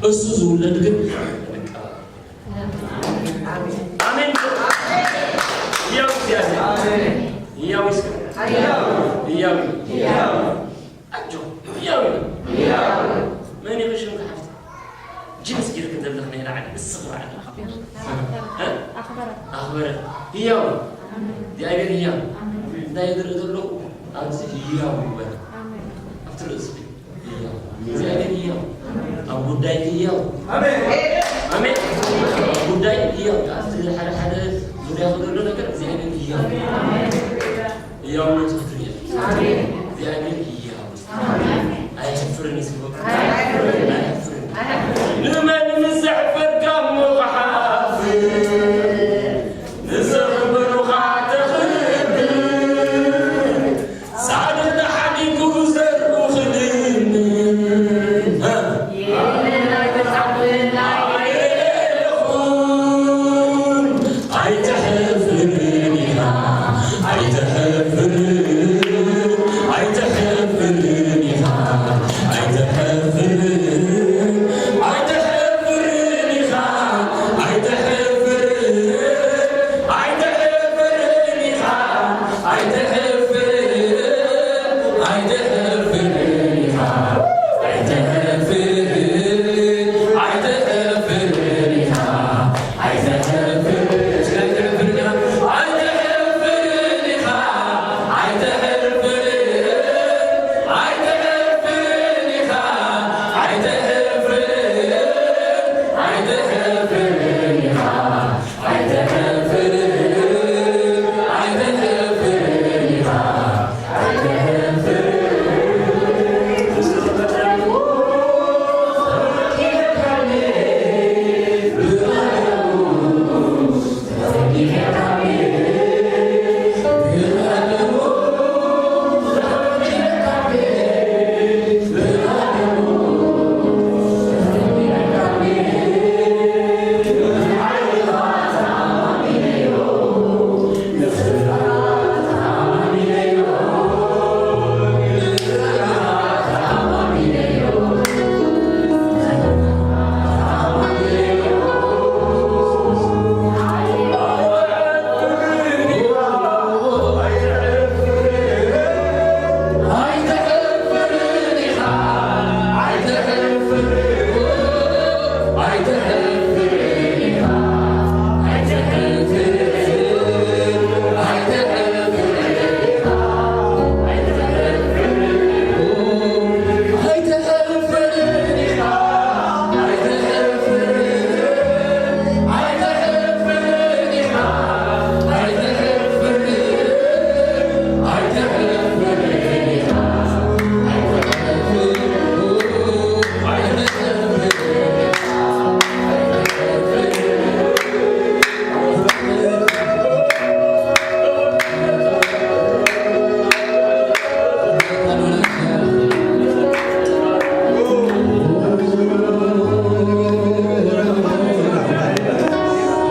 እሱ ዝውለድ ግን ኣሜን። ህያው እግዚኣብሔር። ህያው እስከ። ህያው። ኣጆ። ህያው እዩ። መን እዩ ሽምካ ሓፍቲ? ጅንስ ጌርክ ዘለኽ ናይ ላዕሊ ንስኽ በዓል። እ? ኣኽበረ። ኣኽበረ። ህያው። እግዚኣብሔር ህያው። እንታይ ዝርኢ ዘለኹ? ኣብዚ ህያው ይበል። ኣብቲ ርእሲ ህያው። እግዚኣብሔር ህያው። ኣብ ጉዳይ ህያው። ኣሜን። ኣሜን። ኣብ ጉዳይ ህያው። ኣብቲ ሓደ ሓደ ዙርያ ዘሎ ነገር እግዚኣብሔር ህያው። ህያውነቱ ክትርኢ። ኣሜን። እግዚኣብሔር ህያው። ኣሜን። ኣየሕፍርን እዩ ስሙ። ኣየሕፍርን። ኣየሕፍርን። ኣየሕፍርን። ንመን ምስ ዘሕፈርካ እሞ ክሓፍር? ንዘኽበሩኻ ተኽብር። ጻድቕ ተሓዲጉ ዘርኡ ክልምን። ኣይተሕፍርን ኢኻ፣ ኣይተሕፍርን፣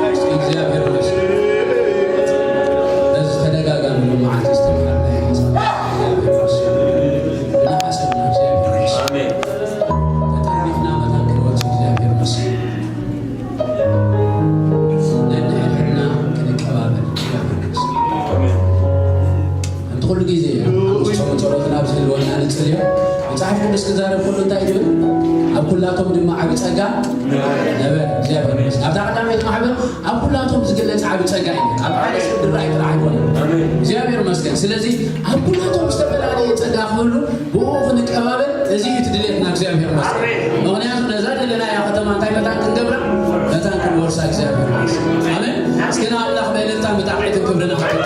እስኪ እግዚኣብሔር ይመስገን። ነዚ ተደጋጋሚ መዓልቲ ዝተምሃርናዮ መጽሓፍ እግዚኣብሔር ይመስገን። እናሓሰብና እግዚኣብሔር ይመስገን። ኣሜን። ተጠርኒፍና መታን ክንወጽእ እግዚኣብሔር ይመስገን። ነንሕድሕድና ክንቀባበል እግዚኣብሔር ይመስገን። ኣንቲ ኩሉ ግዜ ኣብ ሓሙስ ጾም ጸሎትና ኣብ ዝህልወና ንጽልዮ። መጽሓፍ ቅዱስ ክዛረብ ከሎ እንታይ ይብል? ኣብ ኩላቶም ድማ ዓቢ ጸጋ ነበረ። እግዚኣብሔር ይመስገን። ኣብታ ቀዳመይቲ ማሕበር ኣብ ኩላቶም ዝግለጽ ዓቢ ጸጋ እዩ። ኣብ ሓደ ሰብ ድራይ ጥራሕ ኣይኮነን። ኣሜን። እግዚኣብሔር ይመስገን። ስለዚ ኣብ ኩላቶም ዝተፈላለየ ጸጋ ክህሉ ብኡ ክንቀባበል እዚ እዩ እቲ ድሌትና። እግዚኣብሔር ይመስገን። ኣሜን። ምኽንያቱ ነዛ ዘለናያ ከተማ እንታይ መታን ክንገብራ? መታን ክንወርሳ እግዚኣብሔር ይመስገን። ኣሜን። እስኪ ንኣምላኽ ብእልልታን ብጣቕዒትን ክብርን ንኽትል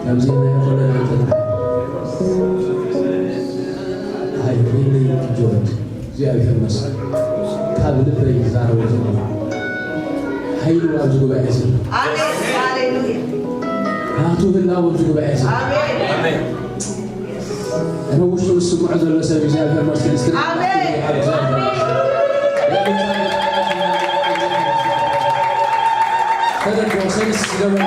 ከምዚ ናይ ኮነ እንተ I really enjoyed። እግዚኣብሔር ይመስገን። ካብ ልበይ ይዛረቡ ዘሎ ሓይሉ ኣብዚ ጉባኤ ዘሎ ኣሜን። ሃሌሉያ። ናቱ ህላው ኣብዚ ጉባኤ ዘሎ ኣሜን። ኣነ ውሽጡ ዝስምዖ ዘሎ ሰብ እግዚኣብሔር መስል እስቲ ኣሜን። ተደርጎ ሰልስ ዝገበረ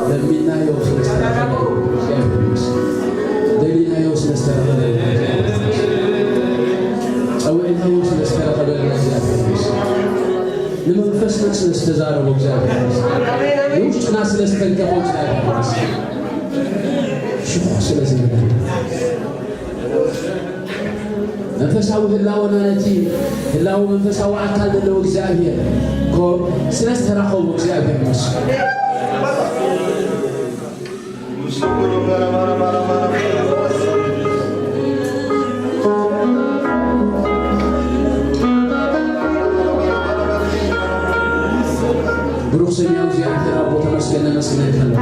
ለሚናዮ ስለስተረኸበ፣ ደሊናዮ ስለስተረኸበ፣ ጸውዕናዮ ስለስተረኸበ፣ ንመንፈስና ስለስተዛረቦ እግዚኣብሔር፣ ንውሽጥና ስለስተንከፎ እግዚኣብሔር ሽኾ ስለዝነበረ መንፈሳዊ ህላወና ነቲ ህላወ መንፈሳዊ ኣካል ዘለዎ እግዚኣብሔር ኮ ስለ ዝተራኸቡ እግዚኣብሔር ይመስገን። ብሩኽ ሰማያዊ እግዚኣብሔር ኣቦ ተመስገን ነመስግነካ ኣለና።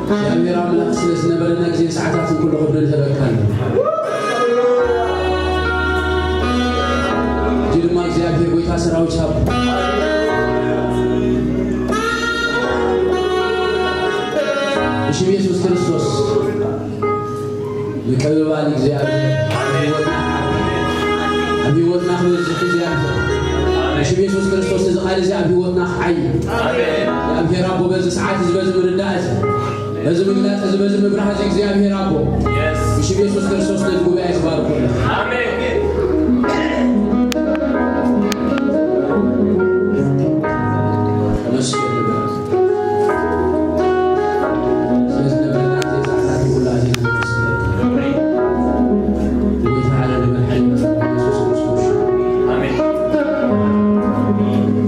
እግዚኣብሔር ኣምላኽ ስለ ዝነበረና ግዜን ሰዓታትን ኩሉ ክብሪ ንህበካ ኣለና። ሕጂ ድማ እግዚኣብሔር ጐይታ ሰራዊት ኣብ ብሽም የሱስ ክርስቶስ ምቅብባል እግዚኣብሔር ኣብ ህይወትና፣ ኣብ ህይወትና ክበዝሕ እግዚኣብሔር። ብሽም የሱስ ክርስቶስ እዚ ቃል እዚ ኣብ ህይወትና ክዓይ። እግዚኣብሔር ኣቦ በዚ ሰዓት እዚ በዚ ምርዳእ እዚ፣ በዚ ምግላጽ እዚ በዚ ምብራህ እዚ እግዚኣብሔር ኣቦ ብሽም የሱስ ክርስቶስ ነዚ ጉባኤ ዝባርኩ። ተመስገን ንብረት። ስለዝነበረና ግዜ ሰዓታት ይኹላ ኣዚና ነመስግነካ። ብጎይታ ዓለም መድሓኒና ኢየሱስ ክርስቶስ። ኣሜን።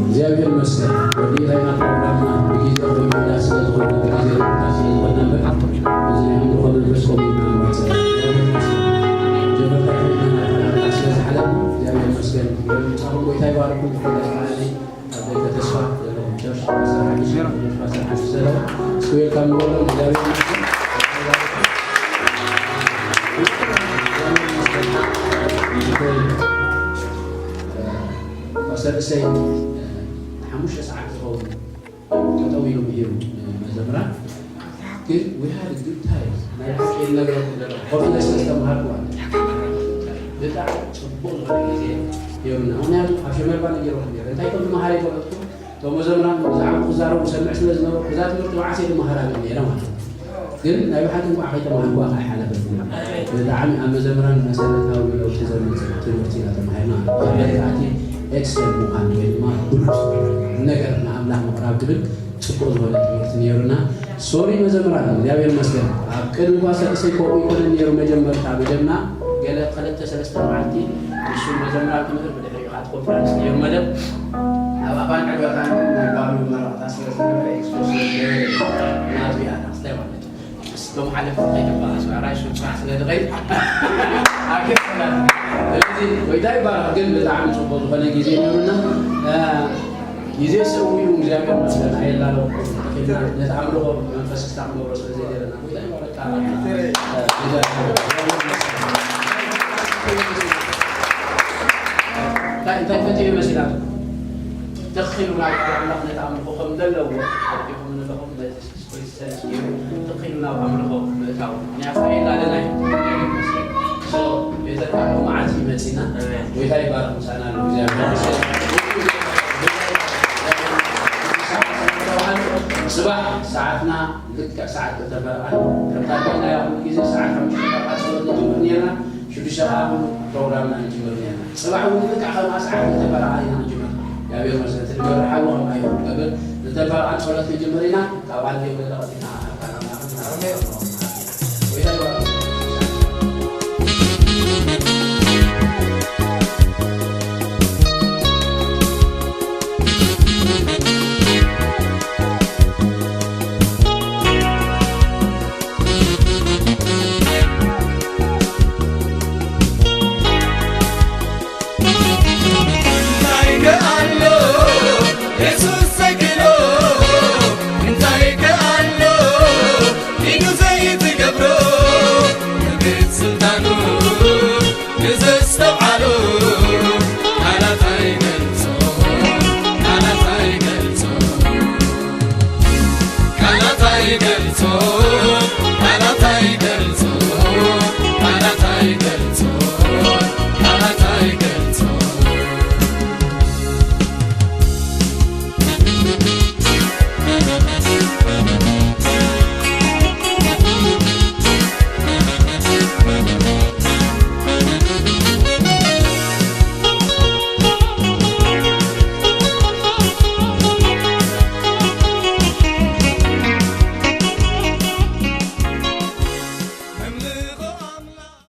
እግዚኣብሔር ይመስገን። ወዲ ኢላይና ፕሮግራምና ብግዜ ወዲ ስለ ዝኾነ፣ ብግዜ ርክብታ ስለ ዝኾነ እምበር፣ እዚ ናይ ኣምልኾ መንፈስ ከምኡ ኢና ንመርጽ። እግዚኣብሔር ይመስገን። ጀመርታ ኮይንና ናብ ሓላፍና ስለ ዝሓለፍና፣ እግዚኣብሔር ይመስገን። ጻኹም ጎይታ ይባርኩም። ኣብ ደገ ተስፋ ዘለኹም ቸርች ፓስተር ሓድሽ፣ ፓስተር ሓድሽ ዘለኹም እስኪ ዌልካም ንበሎም። እግዚኣብሔር ይመስገን። ፓስተር እሰይ ሓሙሽተ ሰዓት ዝኸውን ጠጠው ኢሉ ምሂሩ ንመዘምራን። ግን we had a good time። ናይ ሓቂ ይነግረኩም ዘለኹ ኮፍለ ስለ ዝተምሃርኩ ማለት እዩ። ብጣዕሚ ጽቡቕ ዝኾነ ግዜ ነይሩና። ምኽንያቱ ኣብ ሸመልባ ነጊረኩም ነይረ። እንታይ ከም ዝመሃረ ይፈለጥኩም? እቶም መዘምራን ብዛዕባ ክዛረቡ ሰምዕ ስለ ዝነበርኩ እዛ ትምህርቲ መዓስ እየ ዝመሃራ ብል ነይረ ማለት እዩ። ግን ናይ ብሓቂ እንኳዕ ከይተማሃርኩዋ ከይሓለፈትኒ። ብጣዕሚ ኣብ መዘምራን መሰረታዊ ለውጢ ዘምጽእ ትምህርቲ ኢና ተማሂርና። መረዳእቲ ኤክሰል ምዃን ወይ ድማ ብሉጽ ነገር ንኣምላኽ ምቕራብ ትብል ጽቡቕ ዝኾነ ትምህርቲ ነይሩና። ሶሪ መዘምራን፣ እግዚኣብሔር ይመስገን። ኣብ ቅድሚ ኳሰ እሰይ ከምኡ ይኮነን ነይሩ መጀመርታ፣ መጀምና ገለ ክልተ ሰለስተ መዓልቲ ንሱ መዘምራን ክምህር፣ ብድሕሪኡ ከዓ ኮንፈረንስ ነይሩ መደብ። ኣብ ኣባን ዕግበታን ናይ ጓሉ መረቕታ ስለ ዝነበረ ኤክስፖ ስለ ዝነበረ ናቱ እያ ናስታይ ማለት እዩ። ንሳ እቶም ሓለፍቲ ከይትበኣሱ፣ ኣራይ ሹም ስራሕ ስለ ዝኸይድ ኣገርሰና። ስለዚ ጎይታ ይባረኽ። ግን ብጣዕሚ ጽቡቕ ዝኾነ ግዜ ነይሩና። እ፣ ግዜ ሰዊኡ እግዚኣብሔር መስገን ኣየላለኹ። ነቲ ኣምልኾ መንፈስ ክሳዕ ንገብሮ ስለ ዘይደለና ጎይታ ይባረኽ። እ፣ እንታይ እንታይ ፈትዩ መሲላትኩም? ተኺሉ ናብ ኣምላኽ ነቲ ኣምልኾ ከም ዘለዎ ፈቲኹም ንለኹም ነቲ ስፖርት ሰንስ ገይሩ ተኺሉ ናብ ኣምልኾ ምእታው። ምኽንያቱ ኣየላለና እዩ። So፣ ቤተ ቃሉ መዓት ይመጽና። ኣሜን። ጎይታ ይባረኽ፣ ምሳና ኣሎ እግዚኣብሔር። ጽባሕ ሰዓትና ልክዕ ሰዓት ክልተ ፈረቓ ከምታ ደልናያ ኩሉ ግዜ ሰዓት ሓሙሽተ ፈረቓ ጸሎት ንጅምር ነርና። ሽዱሽተ ከዓ ኩሉ ፕሮግራምና ንጅምር ነርና። ጽባሕ እውን ልክዕ ከምኣ ሰዓት ክልተ ፈረቓ ኢና ንጅምር። እግዚኣብሔር ይመስገን፣ እቲ ንገብር ሓዊ ከምኣ ይኹን። ንገብር ክልተ ፈረቓ ጸሎት ንጅምር ኢና። ካብ ኣንዴ ወደ ቀጥታ ኣካል ኣምላኽ